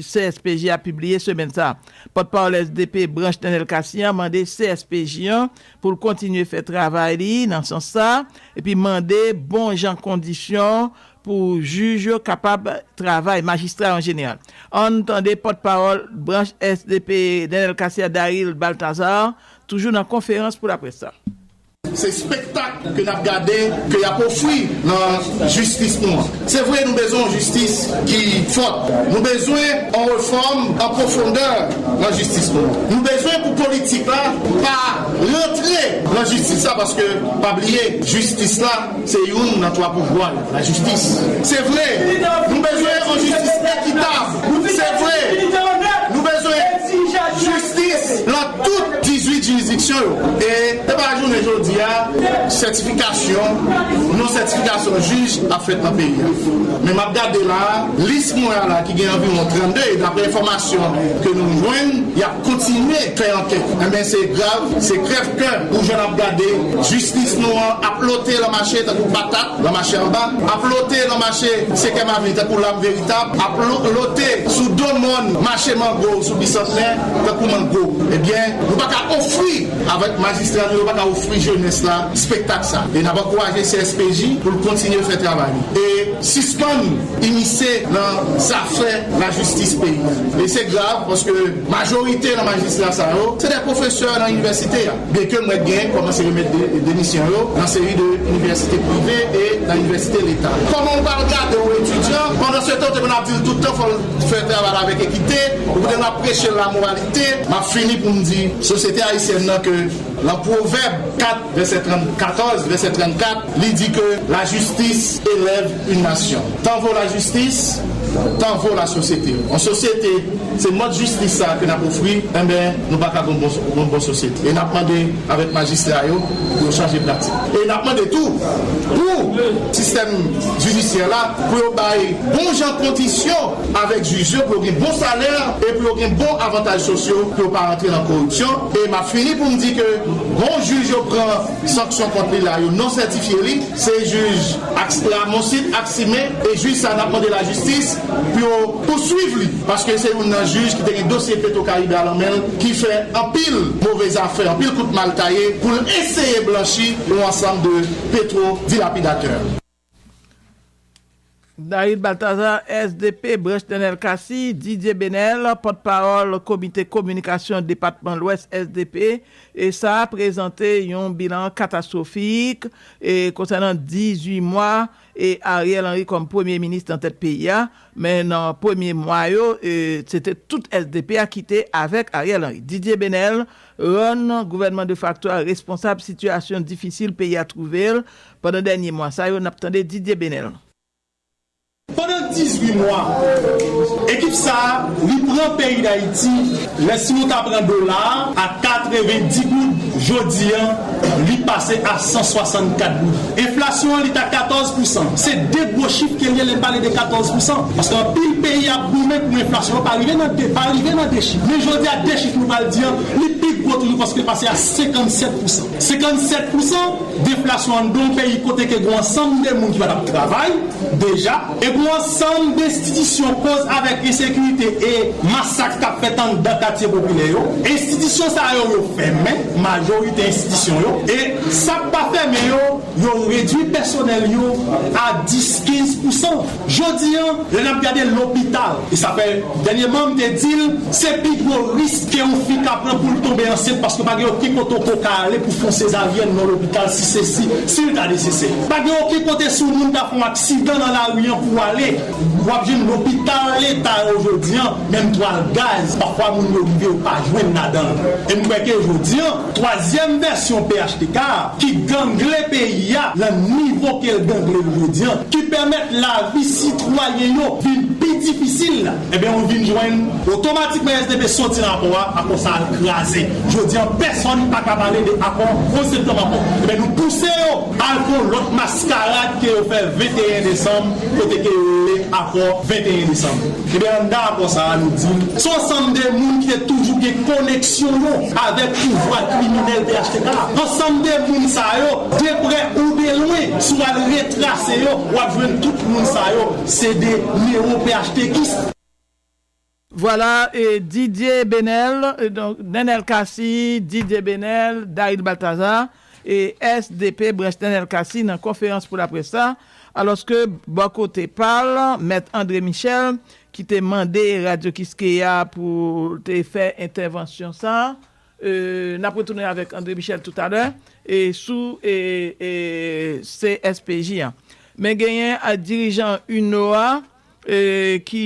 C S P J a pibliye semèn sa. Pòtpawòl S D P branch Nenel Cassy an mande C S P J an pou l kontinye fè travay li nan sans sa, epi mande bon jan kondisyon pou jij yo kapab travay, majistra yo an jeneral. Ann tande pòtpawòl branch S D P Nenel Cassy a, Daryl Balthazar, toujou nan konferans pou laprès la. Se spektak ke n ap gade, ke y ap ofri nan jistis nou an. Se vre, nou bezwen yon jistis ki fòt. Nou bezwen yon refòm an pwofondè nan jistis nou an. Nou bezwen pou politik la pa rantre nan jistis la, paske, pa bliye, jistis la, se youn nan twa pouvwa yo, lajistis. Se vre, nou bezwen yon jistis ekitab. Se vre, nou bezwen jistis nan tout dizuit jiridiksyon yo. E se pa jounen jodi a, sètifikasyon, non sètifikasyon jij ap fèt nan peyi a. Men m ap gade la, lis mwen an la ki gen anviwon trannde, e daprè enfòmasyon ke nou jwenn, y ap kontinye fè ankèt. Enben, se grav, se krèv kè pou jan n ap gade jistis nou an ap lote lan mache tankou patat, lan mache anba, ap lote lan mache Senkèm Avni tankou lam veritab, ap lo-, lote sou do mòn mache mango sou Bisantnè tankou mango. Ebyen, nou pa ka ofri, avèk majistra nou yo, pa ka ofri jenès la spektak sa. E n ap ankouraje C S P J pou l kontinye fè travay li. E sispann imisye nan zafè lajistis peyi a. E se grav, paske majorite nan majistra sa yo, se de pwofesè nan inivèsite a. Byenke m wè gen kòmanse remèt de-, demisyon yo nan seri de inivèsite prive e nan inivèsite leta. Kòman w pral gade yon etidyan, pandan se tan w te konn ap di l tout tan fò l fè travay la avèk ekite, ou koute l ap preche l lamoralite? M ap fini pou m di sosyete ayisyèn nan ke lan Pwovèb kat, vèsè trant, katòz, vèsè trannkat, li di ke la justice élève une nation. Tant vaut la justice, tant vaut la société. Yon sosyete, se mòd jistis sa ke n ap ofri, enben, nou pa ka gon bon, gon bon sosyete. E n ap mande avèk majistra yo pou yo chanje pratik. E n ap mande tou pou sistèm jidisyè la, pou yo bay bon jan kondisyon avèk jij yo, pou yo gen bon salè e pou yo gen bon avantaj sosyo, pou yo pa rantre nan koripsyon. E m ap fini pou m di ke gon jij yo pran sanksyon kont li la, yo non sètifye li, se jij Aks-, Lamonsit Aximé, e jij sa n ap mande lajistis pou yo pouswiv li, paske se youn nan jij ki te gen dosye Petro Caribe a lan men l, ki fè anpil move zafè, anpil kout mal taye pou l eseye blanchi yon ansanm de petwo dilapidatè. Daryl Balthazar, S D P, branch Nenel Cassy, Didier Benel, pòtpawòl Komite Kominikasyon Depatman Lwès S D P, e sa a prezante yon bilan katastwofik, e konsènan dizuit mwa, e Ariel Henry kòm premye minis nan tèt peyi a, men nan premye mwa yo, e se te tout S D P a ki te avèk Ariel Henry. Didier Benel rann gouvènman defakto a responsab sitiyasyon difisil peyi a twouve l pandan dènye mwa sa yo. N ap tande Didier Benel. Pandan dizuit mwa, ekip sa a, li pran peyi Dayiti Lè si nou ta pran dola a katrevendi goud, jodi an, li pase a san swasannkat goud. Enflasyon an, li ta katòz pousan. Se de gwo chif ke l ye lè n pale de katòz pousan. Paske anpil peyi ap goumen pou enflasyon an pa rive nan de, pa rive nan de chif. Men jodi a, de chif nou pral di an, li pi gwo toujou paske l pase a senkannsèt pousan. Senkannsèt pousan deflasyon anndan yon peyi kote ke gen yon ansanm de moun ki pa t ap travay deja, e gen yon ansanm de enstitisyon koz avèk ensekirite e masak k ap fèt anndan katye popilè yo. Enstitisyon sa yo, yo fèmen, majorite enstitisyon yo, e sa k pa fèmen yo, yo redui pèsonèl yo a dis, kenz pousan. Jodi an, lè n ap gade lopital, e sa fè dènyèman m te di l, se pi gwo risk ke yon fi ka pran pou l tonbe ansent, paske pa gen okenn kote w ka ale pou fè yon sezaryèn nan lopital si se si, si l ta nesesè. Pa gen okenn kote si yon moun ta fè yon aksidan nan lari an pou w ale, w ap jwenn lopital leta yo jodi an, menm twal gaz, pafwa moun yo rive yo pa jwenn ladan l. E m kwè ke jodi an, twazyèm vèsyon P H T K a, ki gangle peyi a nan nivo ke l gangle l jodi an, ki pèmèt lavi sitwayen yo vin pi difisil, ebyen, ou vin jwenn otomatikman S D P soti nan akò a, akò sa a al kraze. Jodi an, pèsonn pa ka pale de akò onz septanm ankò. Ebyen, nou pouse yo al fè yon lòt maskarad ke yo fè venteyen desanm, kote ke yo rele akò venteyen desanm. Ebyen, anndan akò sa a, nou di l, se yon ansanm de moun ki te toujou gen koneksyon yo avèk pouvwa kriminèl P H T K a. Ansanm de moun sa yo, de prè ou de lwen, si w al retrase yo, w ap jwenn tout moun sa yo, se de newo-PHTKis. Vwala, e, Didier Benel, e, donk, Nenel Cassy, Didier Benel, Daryl Balthazar, e S D P branch Nenel Cassy nan konferans pou laprès la, alòske bò kote pa l, Mèt André Michel, ki te mande Radyo Kiskeya pou l te fè entèvansyon sa a, e, n ap retounen avèk André Michel toutalè, e, sou, e, e, C S P J an. Men genyen, a, dirijan UNO a, e, ki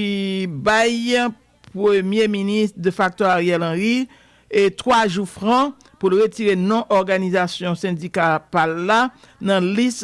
bay premye minis defakto Ariel Henry, e, twa jou fran pou l retire non òganizasyon sendika pa l la nan lis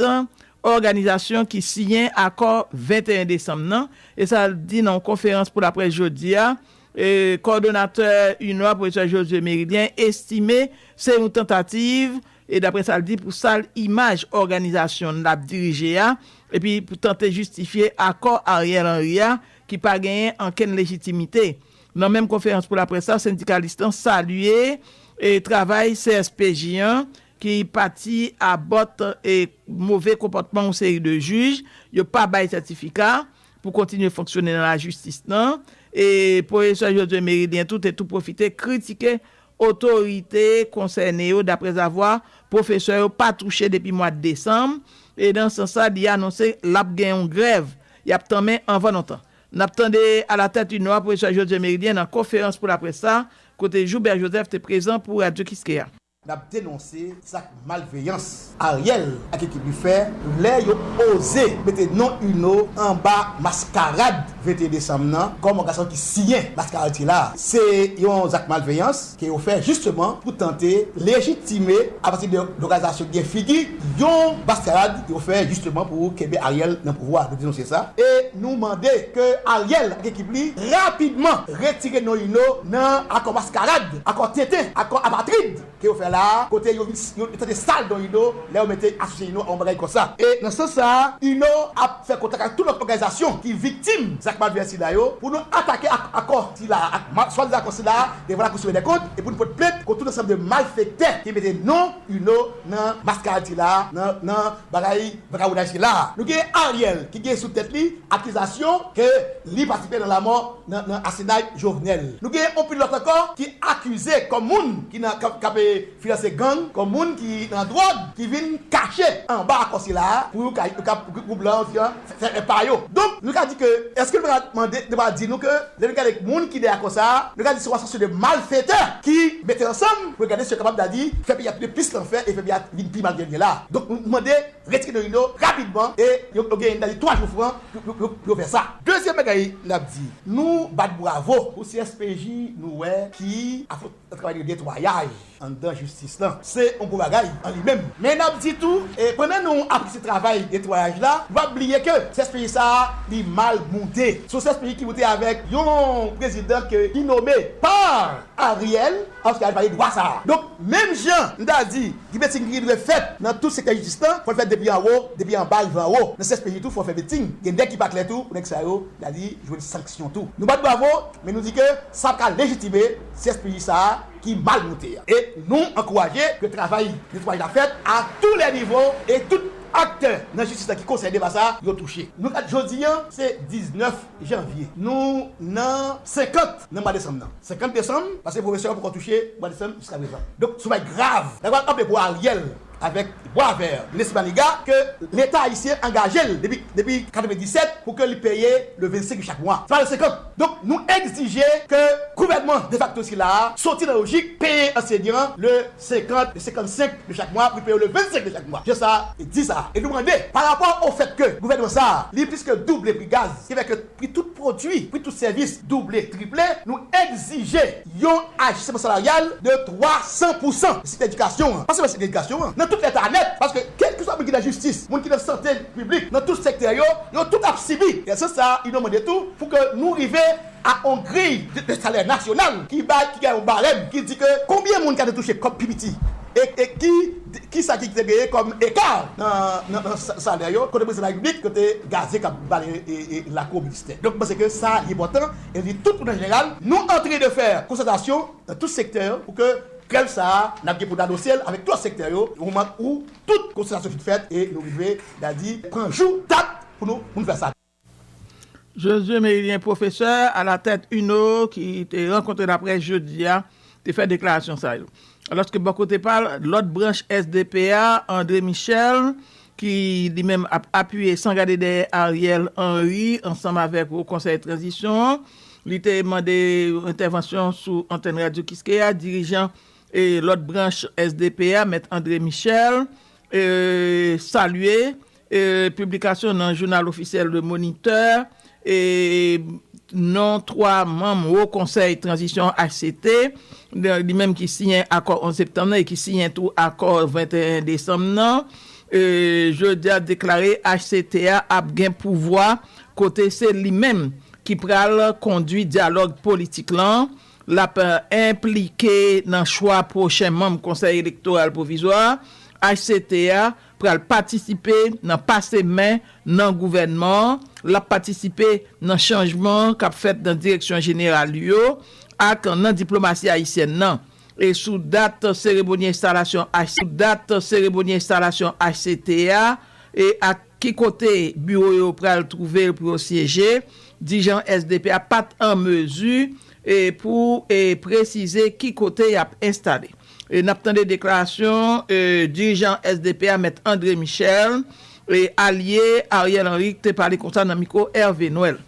òganizasyon ki siyen akò venteyen desanm nan, e sa l di nan yon konferans pou laprès jodi a, e, kòdonatè UNO a, pwofesè Josué Méridien, estime se yon tantativ, e daprè sa l di, pou sal imaj òganizasyon l ap dirije a, epi pou tante jistifye akò Ariel Henry a, ki pa genyen ankenn lejitimite. Nan menm konferans pou laprès la, sendikalis lan salye, e, travay C S P J an, ki pati a bòt, e, move konpòtman yon seri de jij, yo pa bay sètifika pou kontinye fonksyone nan lajistis lan. E pwofesè Josué Méridien tou te tou pwofite kritike otorite konsène yo, daprèzavwa pwofesè yo pa touche depi mwa desanm, e nan sans sa, li anonse l ap gen yon grèv y ap tanmen anvan lontan. N ap tande alatèt UNO a, pwofesè Josué Méridien nan konferans pou laprès sa, kote Joubert Joseph te prezan pou Radyo Kiskeya. N ap denonse zak malveyans Ariel ak ekip li fè lè yo oze mete non UNO anba maskarad venteyen desanm nan kòm òganizasyon ki siyen maskarad sila a. Se yon zak malveyans ke yo fè jisteman pou tante lejitime apati de lòganizasyon ki gen figi yon maskarad yo fè jisteman pou kenbe Ariel nan pouvwa. Nou denonse sa e nou mande ke Ariel ak ekip li rapidman retire non UNO nan akò maskarad, akò tenten, akò apatrid ke yo fè la a, kote yo vin yo tante sal non UNO lè yo mete asosye UNO a yon bagay konsa. E nan sans sa a, UNO ap fè kontak ak tout lòt òganizasyon ki viktim zak malveyans sila yo pou nou atake ak akò sila a, ak ma- swadizan akò sila a devan Lakou Siperyè dè Kont e pou nou pote plent kont tout ansanm de malfektè ki mete non UNO nan maskarad sila a, nan nan bagay vagabondaj sila a. Nou gen Ariel ki gen sou tèt li akizasyon ke li patisipe nan lanmò nan nan asenay Jovenel. Nou gen yon pil lòt ankò ki akize kòm moun ki nan k ap k ap finanse gang, kòm moun ki nan dwòg, ki vin kache anba akò sila a pou yo ka yo ka pou gwoup lan fè fè pa yo. Donk nou ka di ke èske nou pa mande nou pa di nou ke lè nou gade moun ki dèyè akò sa a, nou ka di se yon asosyasyon de malfetè ki mete ansanm pou yo gade si yo kapab dadi fè peyi a tounen plis lanfè e fè peyi a vin pi mal ke l ye la. Donk nou mande retire non UNO rapidman e yo yo genyen nan li twa jou fran pou pou pou pou yo fè sa. Dezyèm bagay n ap di, nou bat bravo pou CSPJ nou wè ki ap fè yon travay de netwayaj anndan jistis lan. Se yon gwo bagay an li menm. Men n ap di tou, e, pandan nou apresye travay netwayaj la, nou pa bliye ke C S P J sa a, li mal moute. Se yon C S P J ki moute avèk yon prezidan ke, ki nome pa Ariel, alòske Ariel pa gen dwa sa a. Donk, menm jan, m ta di, Guy Besting ki dwe fèt nan tout sektè jistis lan, fò l fèt depi anwo, depi anba rive anwo. Nan C S P J tou, fò fè Besting. Gen nèg ki pa klè tou, pou nèg sa yo, n a di, jwenn sanksyon tou. Nou bat bravo, men nou di ke sa ka lejitime C S P J sa a ki mal moute a. E nou ankouraje ke travay netwayaj la fèt a tou lè nivo e tout aktè nan jistis la ki konsène pa sa, yo touche. Nou gade jodi a, se diznèf janvye. Nou nan senkant nan mwa desanm nan. Senkant desanm, paske pwofesè yo poko touche mwa desanm jiskaprezan. Donk, se yon bagay grav. Dakò, anpil pou Ariel avèk Boisvert, minis Manigat, ke Leta ayisyen angaje l depi, depi katrevenndisèt pou ke li peye le vennsenk de chak mwa. Se pa le senkant. Donk, nou egzije ke gouvènman defakto sila a soti nan lojik peye ansèynan le senkant, le senkannsenk de chak mwa, pou peye le vennsenk de chak mwa. Je sa, e di sa. E nou mande, pa rapò o fèt ke gouvènman sa a, li plis ke double pri gaz, ki fè ke pri tout pwodui, pri tout sèvis double, triple, nou egzije yon ajistman salaryal de twa san pou san. Sektè edikasyon an, pa sèlman sektè edikasyon an, nan tout leta nèt, paske kèlkeswa moun ki nan jistis, moun ki nan sante piblik, nan tout sektè yo, yo tout ap sibi. E nan sans sa a, nou mande tou pou ke nou rive a yon griy de, de salè nasyonal ki bay, ki gen yon barèm ki di ke konbyen moun ka te touche kòb pi piti e, e ki, ki sa ki te genyen kòm eka nan, nan, nan sa- salè yo, kote prezidan Larepiblik, kote gazye k ap bale e, e lakou ministè. Donk, m panse ke sa li enpòtan, e li tout moun an jeneral, nou antre de fè konsètasyon nan tout sektè yo pou ke grèv sa a, n ap gen pou n anonse l avèk tout lòt sektè yo, yon moman ou tout konsètasyon fin fèt e nou rive, n a di, pran jou, dat pou nou, pou nou fè sa. Josué Mérilien, pwofesè alatèt UNO, ki te rankontre laprès jodi a, te fè deklarasyon sa yo. Alòske bò kote pa l, lòt branch S D P a, André Michel, ki li menm ap apiye san gade dèyè Ariel Henry ansanm avèk Wo Konsèy Tranzisyon an, li te mande entèvansyon sou antèn Radyo Kiskeya, dirijan e lòt branch S D P a, Mèt André Michel, e salye e piblikasyon nan jounal ofisyèl Le Moniteur, e non twa manm Wo Konsèy Tranzisyon H C T, li menm ki siyen akò onz septanm nan e ki siyen tou akò venteyen desanm nan, e jodi a deklare H C T a ap gen pouvwa kote se li menm ki pral kondui dyalòg politik lan, l ap enplike nan chwa pwochen manm Konsèy Elektoral Pwovizwa, H C T a pral patisipe nan pase men nan gouvènman an, l ap patisipe nan chanjman k ap fèt nan direksyon jeneral yo ak nan diplomasi ayisyèn nan. E sou dat seremoni enstalasyon H, sou dat seremoni enstalasyon H C T a, e ak ki kote biwo yo pral twouve l pou yo syeje, dirijan S D P a pa t an mezi, e pou, e presize ki kote y ap enstale. E n ap tande deklarasyon, e dirijan S D P a, Mèt André Michel, e alye Ariel Henry, ki te pale konsa nan mikwo Hervé Noël.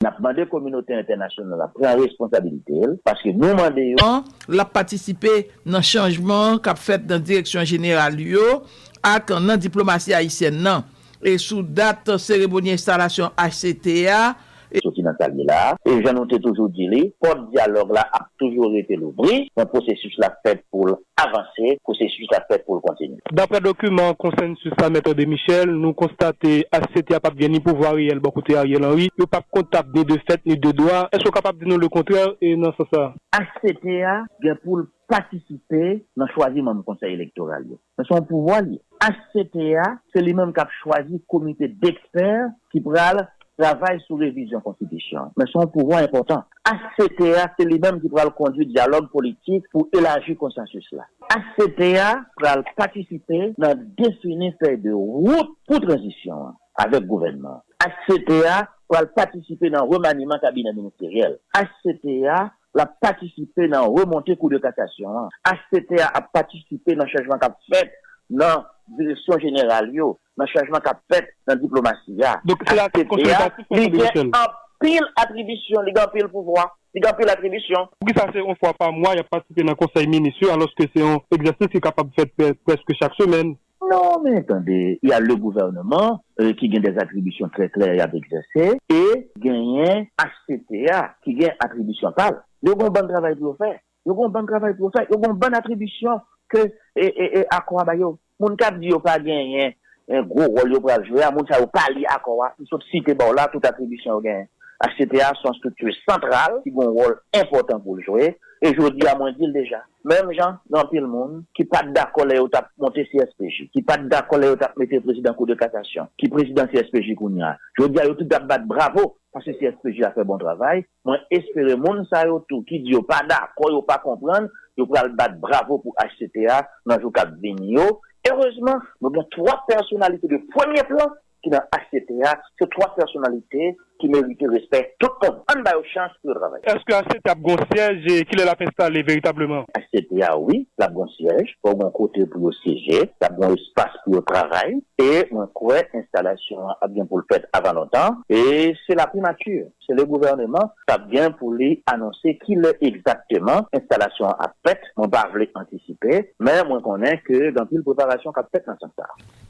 N ap mande kominote entènasyonal la pran responsabilite l, paske nou mande yo. An, l ap patisipe nan chanjman k ap fèt nan direksyon jeneral yo ak nan diplomasi ayisyèn nan. E sou dat seremoni enstalasyon H C T a, e soti nan sa l ye la a. E jan nou te toujou di li, pòt dyalòg la ap toujou rete louvri, men pwosesis la fèt pou l avanse, pwosesis la fèt pou l kontinye. Daprè dokiman konsènsis la, Mèt André Michel, nou konstate H C T a p ap gen ni pouvwa reyèl bò kote Ariel Henry, yo p ap kontab ni de fèt ni de dwa. Èske w kapab di nou lekontrè, e nan sans sa a? H C T a gen pou l patisipe nan chwazi manm Konsèy Elektoral yo. Men se yon pouvwa li ye. H C T a, se li menm k ap chwazi komite dekspè ki pral travay sou revizyon konstitisyon an. Men se yon pouvwa enpòtan. H C T a, se li menm ki pral kondui dyalòg politik pou elaji konsansis la. H C T a pral patisipe nan defini fèy de wout pou tranzisyon an avèk gouvènman an. H C T a pral patisipe nan remaniman kabinè ministeryèl. H C T a l ap patisipe nan remonte Kou de Kasasyon an. H C T a ap patisipe nan chanjman k ap fèt nan direksyon jeneral yo, nan chanjman k ap fèt nan diplomasi a. Donk, se la H C T a, konsiltatif, li gen anpil atribisyon, li gen anpil pouvwa, li gen anpil atribisyon. Poukisa se yon fwa pa mwa y ap patisipe nan konsèy minis yo, alòske se yon egzèsis ki kapab fèt prè-, prèske chak semèn? Non, men tande, y a le gouvernement, euh, ki gen des attributions très claires y ap egzèse, e genyen H C T a ki gen atribisyon pa l. Yo gen yon bann travay pou yo fè. yo gen yon bann travay pou yo fè, yo gen yon bann atribisyon ke e, e, e, akò a ba yo. Moun k ap di yo pa genyen en gwo wòl yo pral jwe a, moun sa yo pa li akò a. M sot site ba w la tout atribisyon yo genyen. H C T A se yon estrikti santral ki gen yon wòl enpòtan pou l jwe. E jodi a, mwen di l deja, menm jan gen anpil moun ki pa t dakò lè yo t ap monte C S P J, ki pa t dakò lè yo t ap mete prezidan Kou de Kasasyon, ki prezidan C S P J kounye a. Jodi a, yo tout ap bat bravo paske C S P J a fè bon travay. Mwen espere moun sa yo tou ki di yo pa dakò, yo pa konprann, yo pral bat bravo pou H C T A nan jou k ap vini yo. Erezman, nou gen twa pèsonalite de premye plan ki nan H C T A, se twa pèsonalite ki merite respè tout moun. Ann ba yo chans pou yo travay. Èske H C T A ap gon syèj e kilè l ap enstale veritableman? H C T A, wi, l ap gon syèj, fò gon kote pou yo syeje, l ap gon espas pou yo travay, e mwen kwè enstalasyon an ap gen pou l fèt avan lontan, e se la primati, se le gouvèneman k ap gen pou li anonse kilè egzakteman enstalasyon an ap fèt. Mwen pa vle antisipe, men mwen konnen ke gen anpil preparasyon k ap fèt nan sans sa a.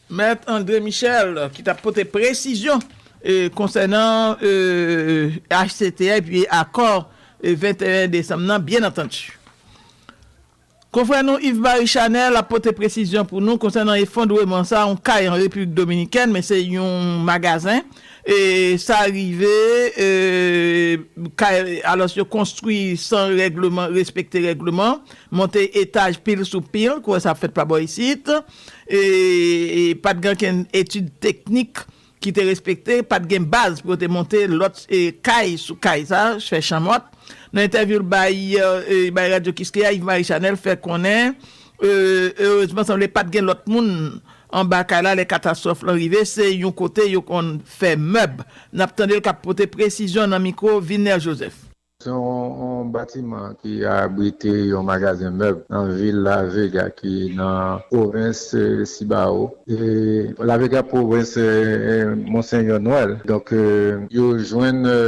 Mèt André Michel, ki t ap pote presizyon e, konsènan e, H C T A epi akò e, venteyen desanm nan, byen antandi. Konfrè nou Yves Marie Chanel ap pote presizyon pou nou konsènan efondreman sa, yon kay an Repiblik Dominikèn, men se yon magazen. E sa rive, e, kay, alòs yo konstwi san règleman, respekte règleman, monte etaj pil sou pil, kou sa ap fèt pa bò isit. E, e pa t gen okenn etid teknik ki te respekte, pa t gen baz pou yo te monte lòt e, kay sou kay sa, fè chanmòt. Nan entèvyou l bay, e, bay Radyo Kiskeya, Yves Marie Chanel fè konnen, e, erezman, sanble pa t gen lòt moun anba kay la lè katastwòf lan rive, se yon kote yo konn fè mèb. N ap tande l k ap pote presizyon nan mikwo Vilner Joseph. Se yon, yon batiman ki abrite yon magazen mèb nan vil La Vega ki nan pwovens e, Cibao. E La Vega, pwovens e, e, Monseyè Noël. Donk, e, yo jwenn e,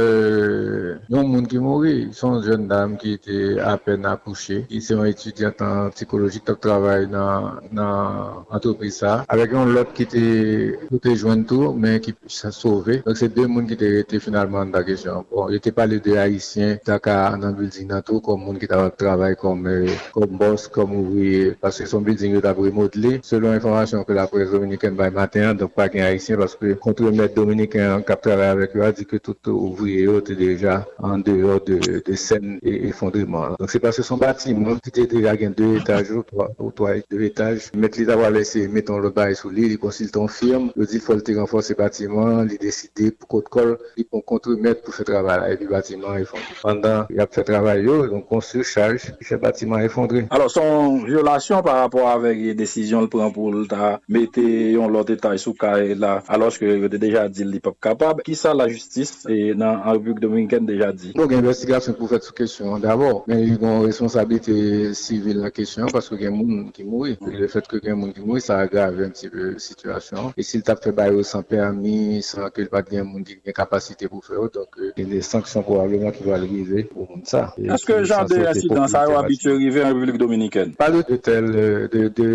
yon moun ki mouri. Se yon jèn dam ki te apèn akouche, ki se yon etidyant an sikolojik k t ap travay nan, nan antrepriz sa a, avèk yon lòt ki te, yo te jwenn tou, men ki sa sove. Donk, se de moun ki te rete finalman anndan kesyon an. Bon, yo te pale de Ayisyen ta ka nan bilding nan tou kòm moun ki ta ap travay kòm, e, kòm bòs, kòm ouvriye, paske se yon bilding yo t ap remodle. Selon enfòmasyon ke laprès dominikèn bay maten an, donk pa gen Ayisyen paske kontremèt dominiken an k ap travay avèk yo a di ke tout ouvriye yo te deja andeyò de, de sèn e, efondreman an. Donk, se paske se yon batiman ki te deja gen de etaj ou twa, ou twa, de etaj. Mèt li ta pral eseye mete yon lòt bagay sou li, li konsilte yon fim, yo di fò l te ranfòse batiman an, li deside pou kont kò l, li pran kontremèt pou fè travay la, epi batiman an efondre. Pandan y ap fè travay yo, donk gon sichaj ki fè batiman an efondre. Alò, se yon vyolasyon pa rapò avèk desizyon l pran pou l ta mete yon lòt etaj sou kay la, alòske yo te deja di l li p ap kapab. Kisa lajistis e, nan Repiblik Dominikèn deja di? Bon, gen envestigasyon pou fèt sou kesyon an dabò, men li gen yon responsablite sivil nan kesyon an, paske gen moun ki mouri. Lefètke gen moun ki mouri, sa agrave yon ti pe sitiyasyon an. E si l t ap fè bagay yo san pèmi, san ke l pa t gen moun ki gen kapasite pou fè yo, donk, e, gen de sanksyon pwobableman ki pral rive pou moun sa. E, èske jan de ensidan sa yo abitye rive an Repiblik Dominikèn? Pale de tèl, e, de, de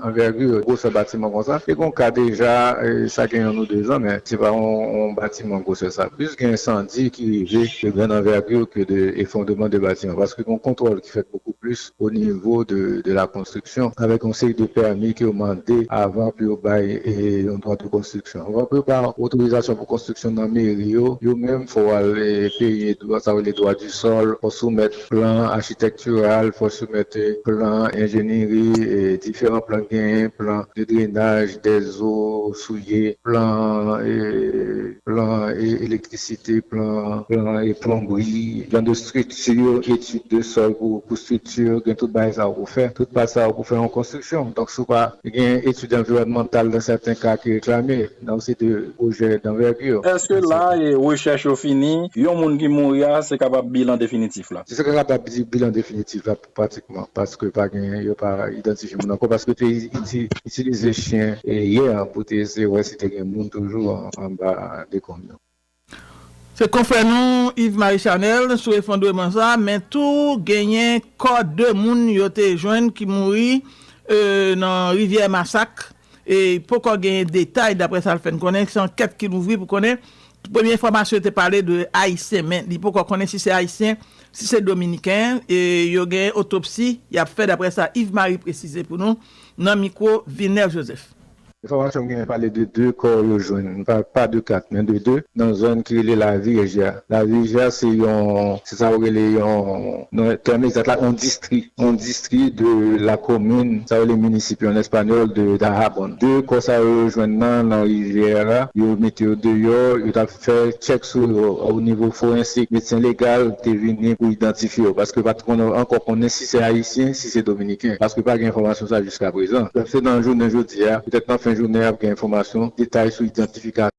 anvègi, gwosè batiman konsa. Te gon ka deja, e, sa gen yon ou de zan, men se pa yon, yon batiman gwosè sa. Plis gen ensandi ki rive de grann anvègi ke de efondreman de batiman, paske gon kontwòl ki fèt bokou plis o nivo de, de la konstriksyon, avèk yon seri de pèmi ke yo mande avan pou yo bay, e, yon dwa de konstriksyon. Avan pou yo bay otorizasyon pou konstriksyon nan meri yo, yo menm fò w al, e, peye dwa, sa yo rele dwa di sòl, fò w soumèt plan achitèktiral, fò w soumèt, e, plan enjeneri, e, diferan plan k genyen, plan de drenaj, dèzo, souye, plan, e, plan, e, elektrisite, plan, plan, e, plonbri, plan de estrikti, etid de sòl pou, pou estrikti, gen tout bagay sa yo pou fè, tout pa sa yo pou fè yon konstriksyon. Donk, si w pa gen etid anviwònmantal, dan sèten ka, ki reklame, nan yon seri de pwojè danvègi. Èske la, e, rechèch yo fini, yon moun ki mouri a, se kapab bilan definitif la? Se sa k kapab di bilan definitif la, pratikman, paske pa gen, yo pa idantifye moun ankò, paske yo te iti-, itilize chen, e, yè pou te eseye wè si te gen moun toujou an, anba dekonm yo. Se konfrè nou Yves Marie Chanel sou efondreman sa, men tou genyen kò de moun yo te jwenn ki mouri, e, nan rivyè Masak. E poko genyen detay, daprè sa l fè n konnen, se ankèt ki louvri pou konnen Premye enfòmasyon yo te pale de Ayisyen, men li poko konnen si se Ayisyen, si se Dominiken. E yo gen otopsi y ap fè, daprè sa Yves Marie presize pou nou nan mikwo Vilnè Joseph. Enfòmasyon m genyen pale de de kò yo jwenn, pa, pa de kat, men de de, nan zòn ki rele Lavije a. Lavije a se yon, se sa yo rele yon, nan tèm egzak la, yon distri, yon distri de la komin, sa yo rele minisipyo an espanyòl de Dajabon. De kò sa yo jwenn nan, nan rivyè a, yo mete yo deyò, yo t ap fè tchèk sou yo o nivo forensik. Medsen legal te vini pou idantifye yo, paske pa t konnen ankò konnen si se ayisyen, si se dominiken, paske pa gen enfòmasyon sa jiska prezan. Se nan jounen jodi a, petèt nan fen jounen, y ap gen enfòmasyon detay sou idantifikasyon.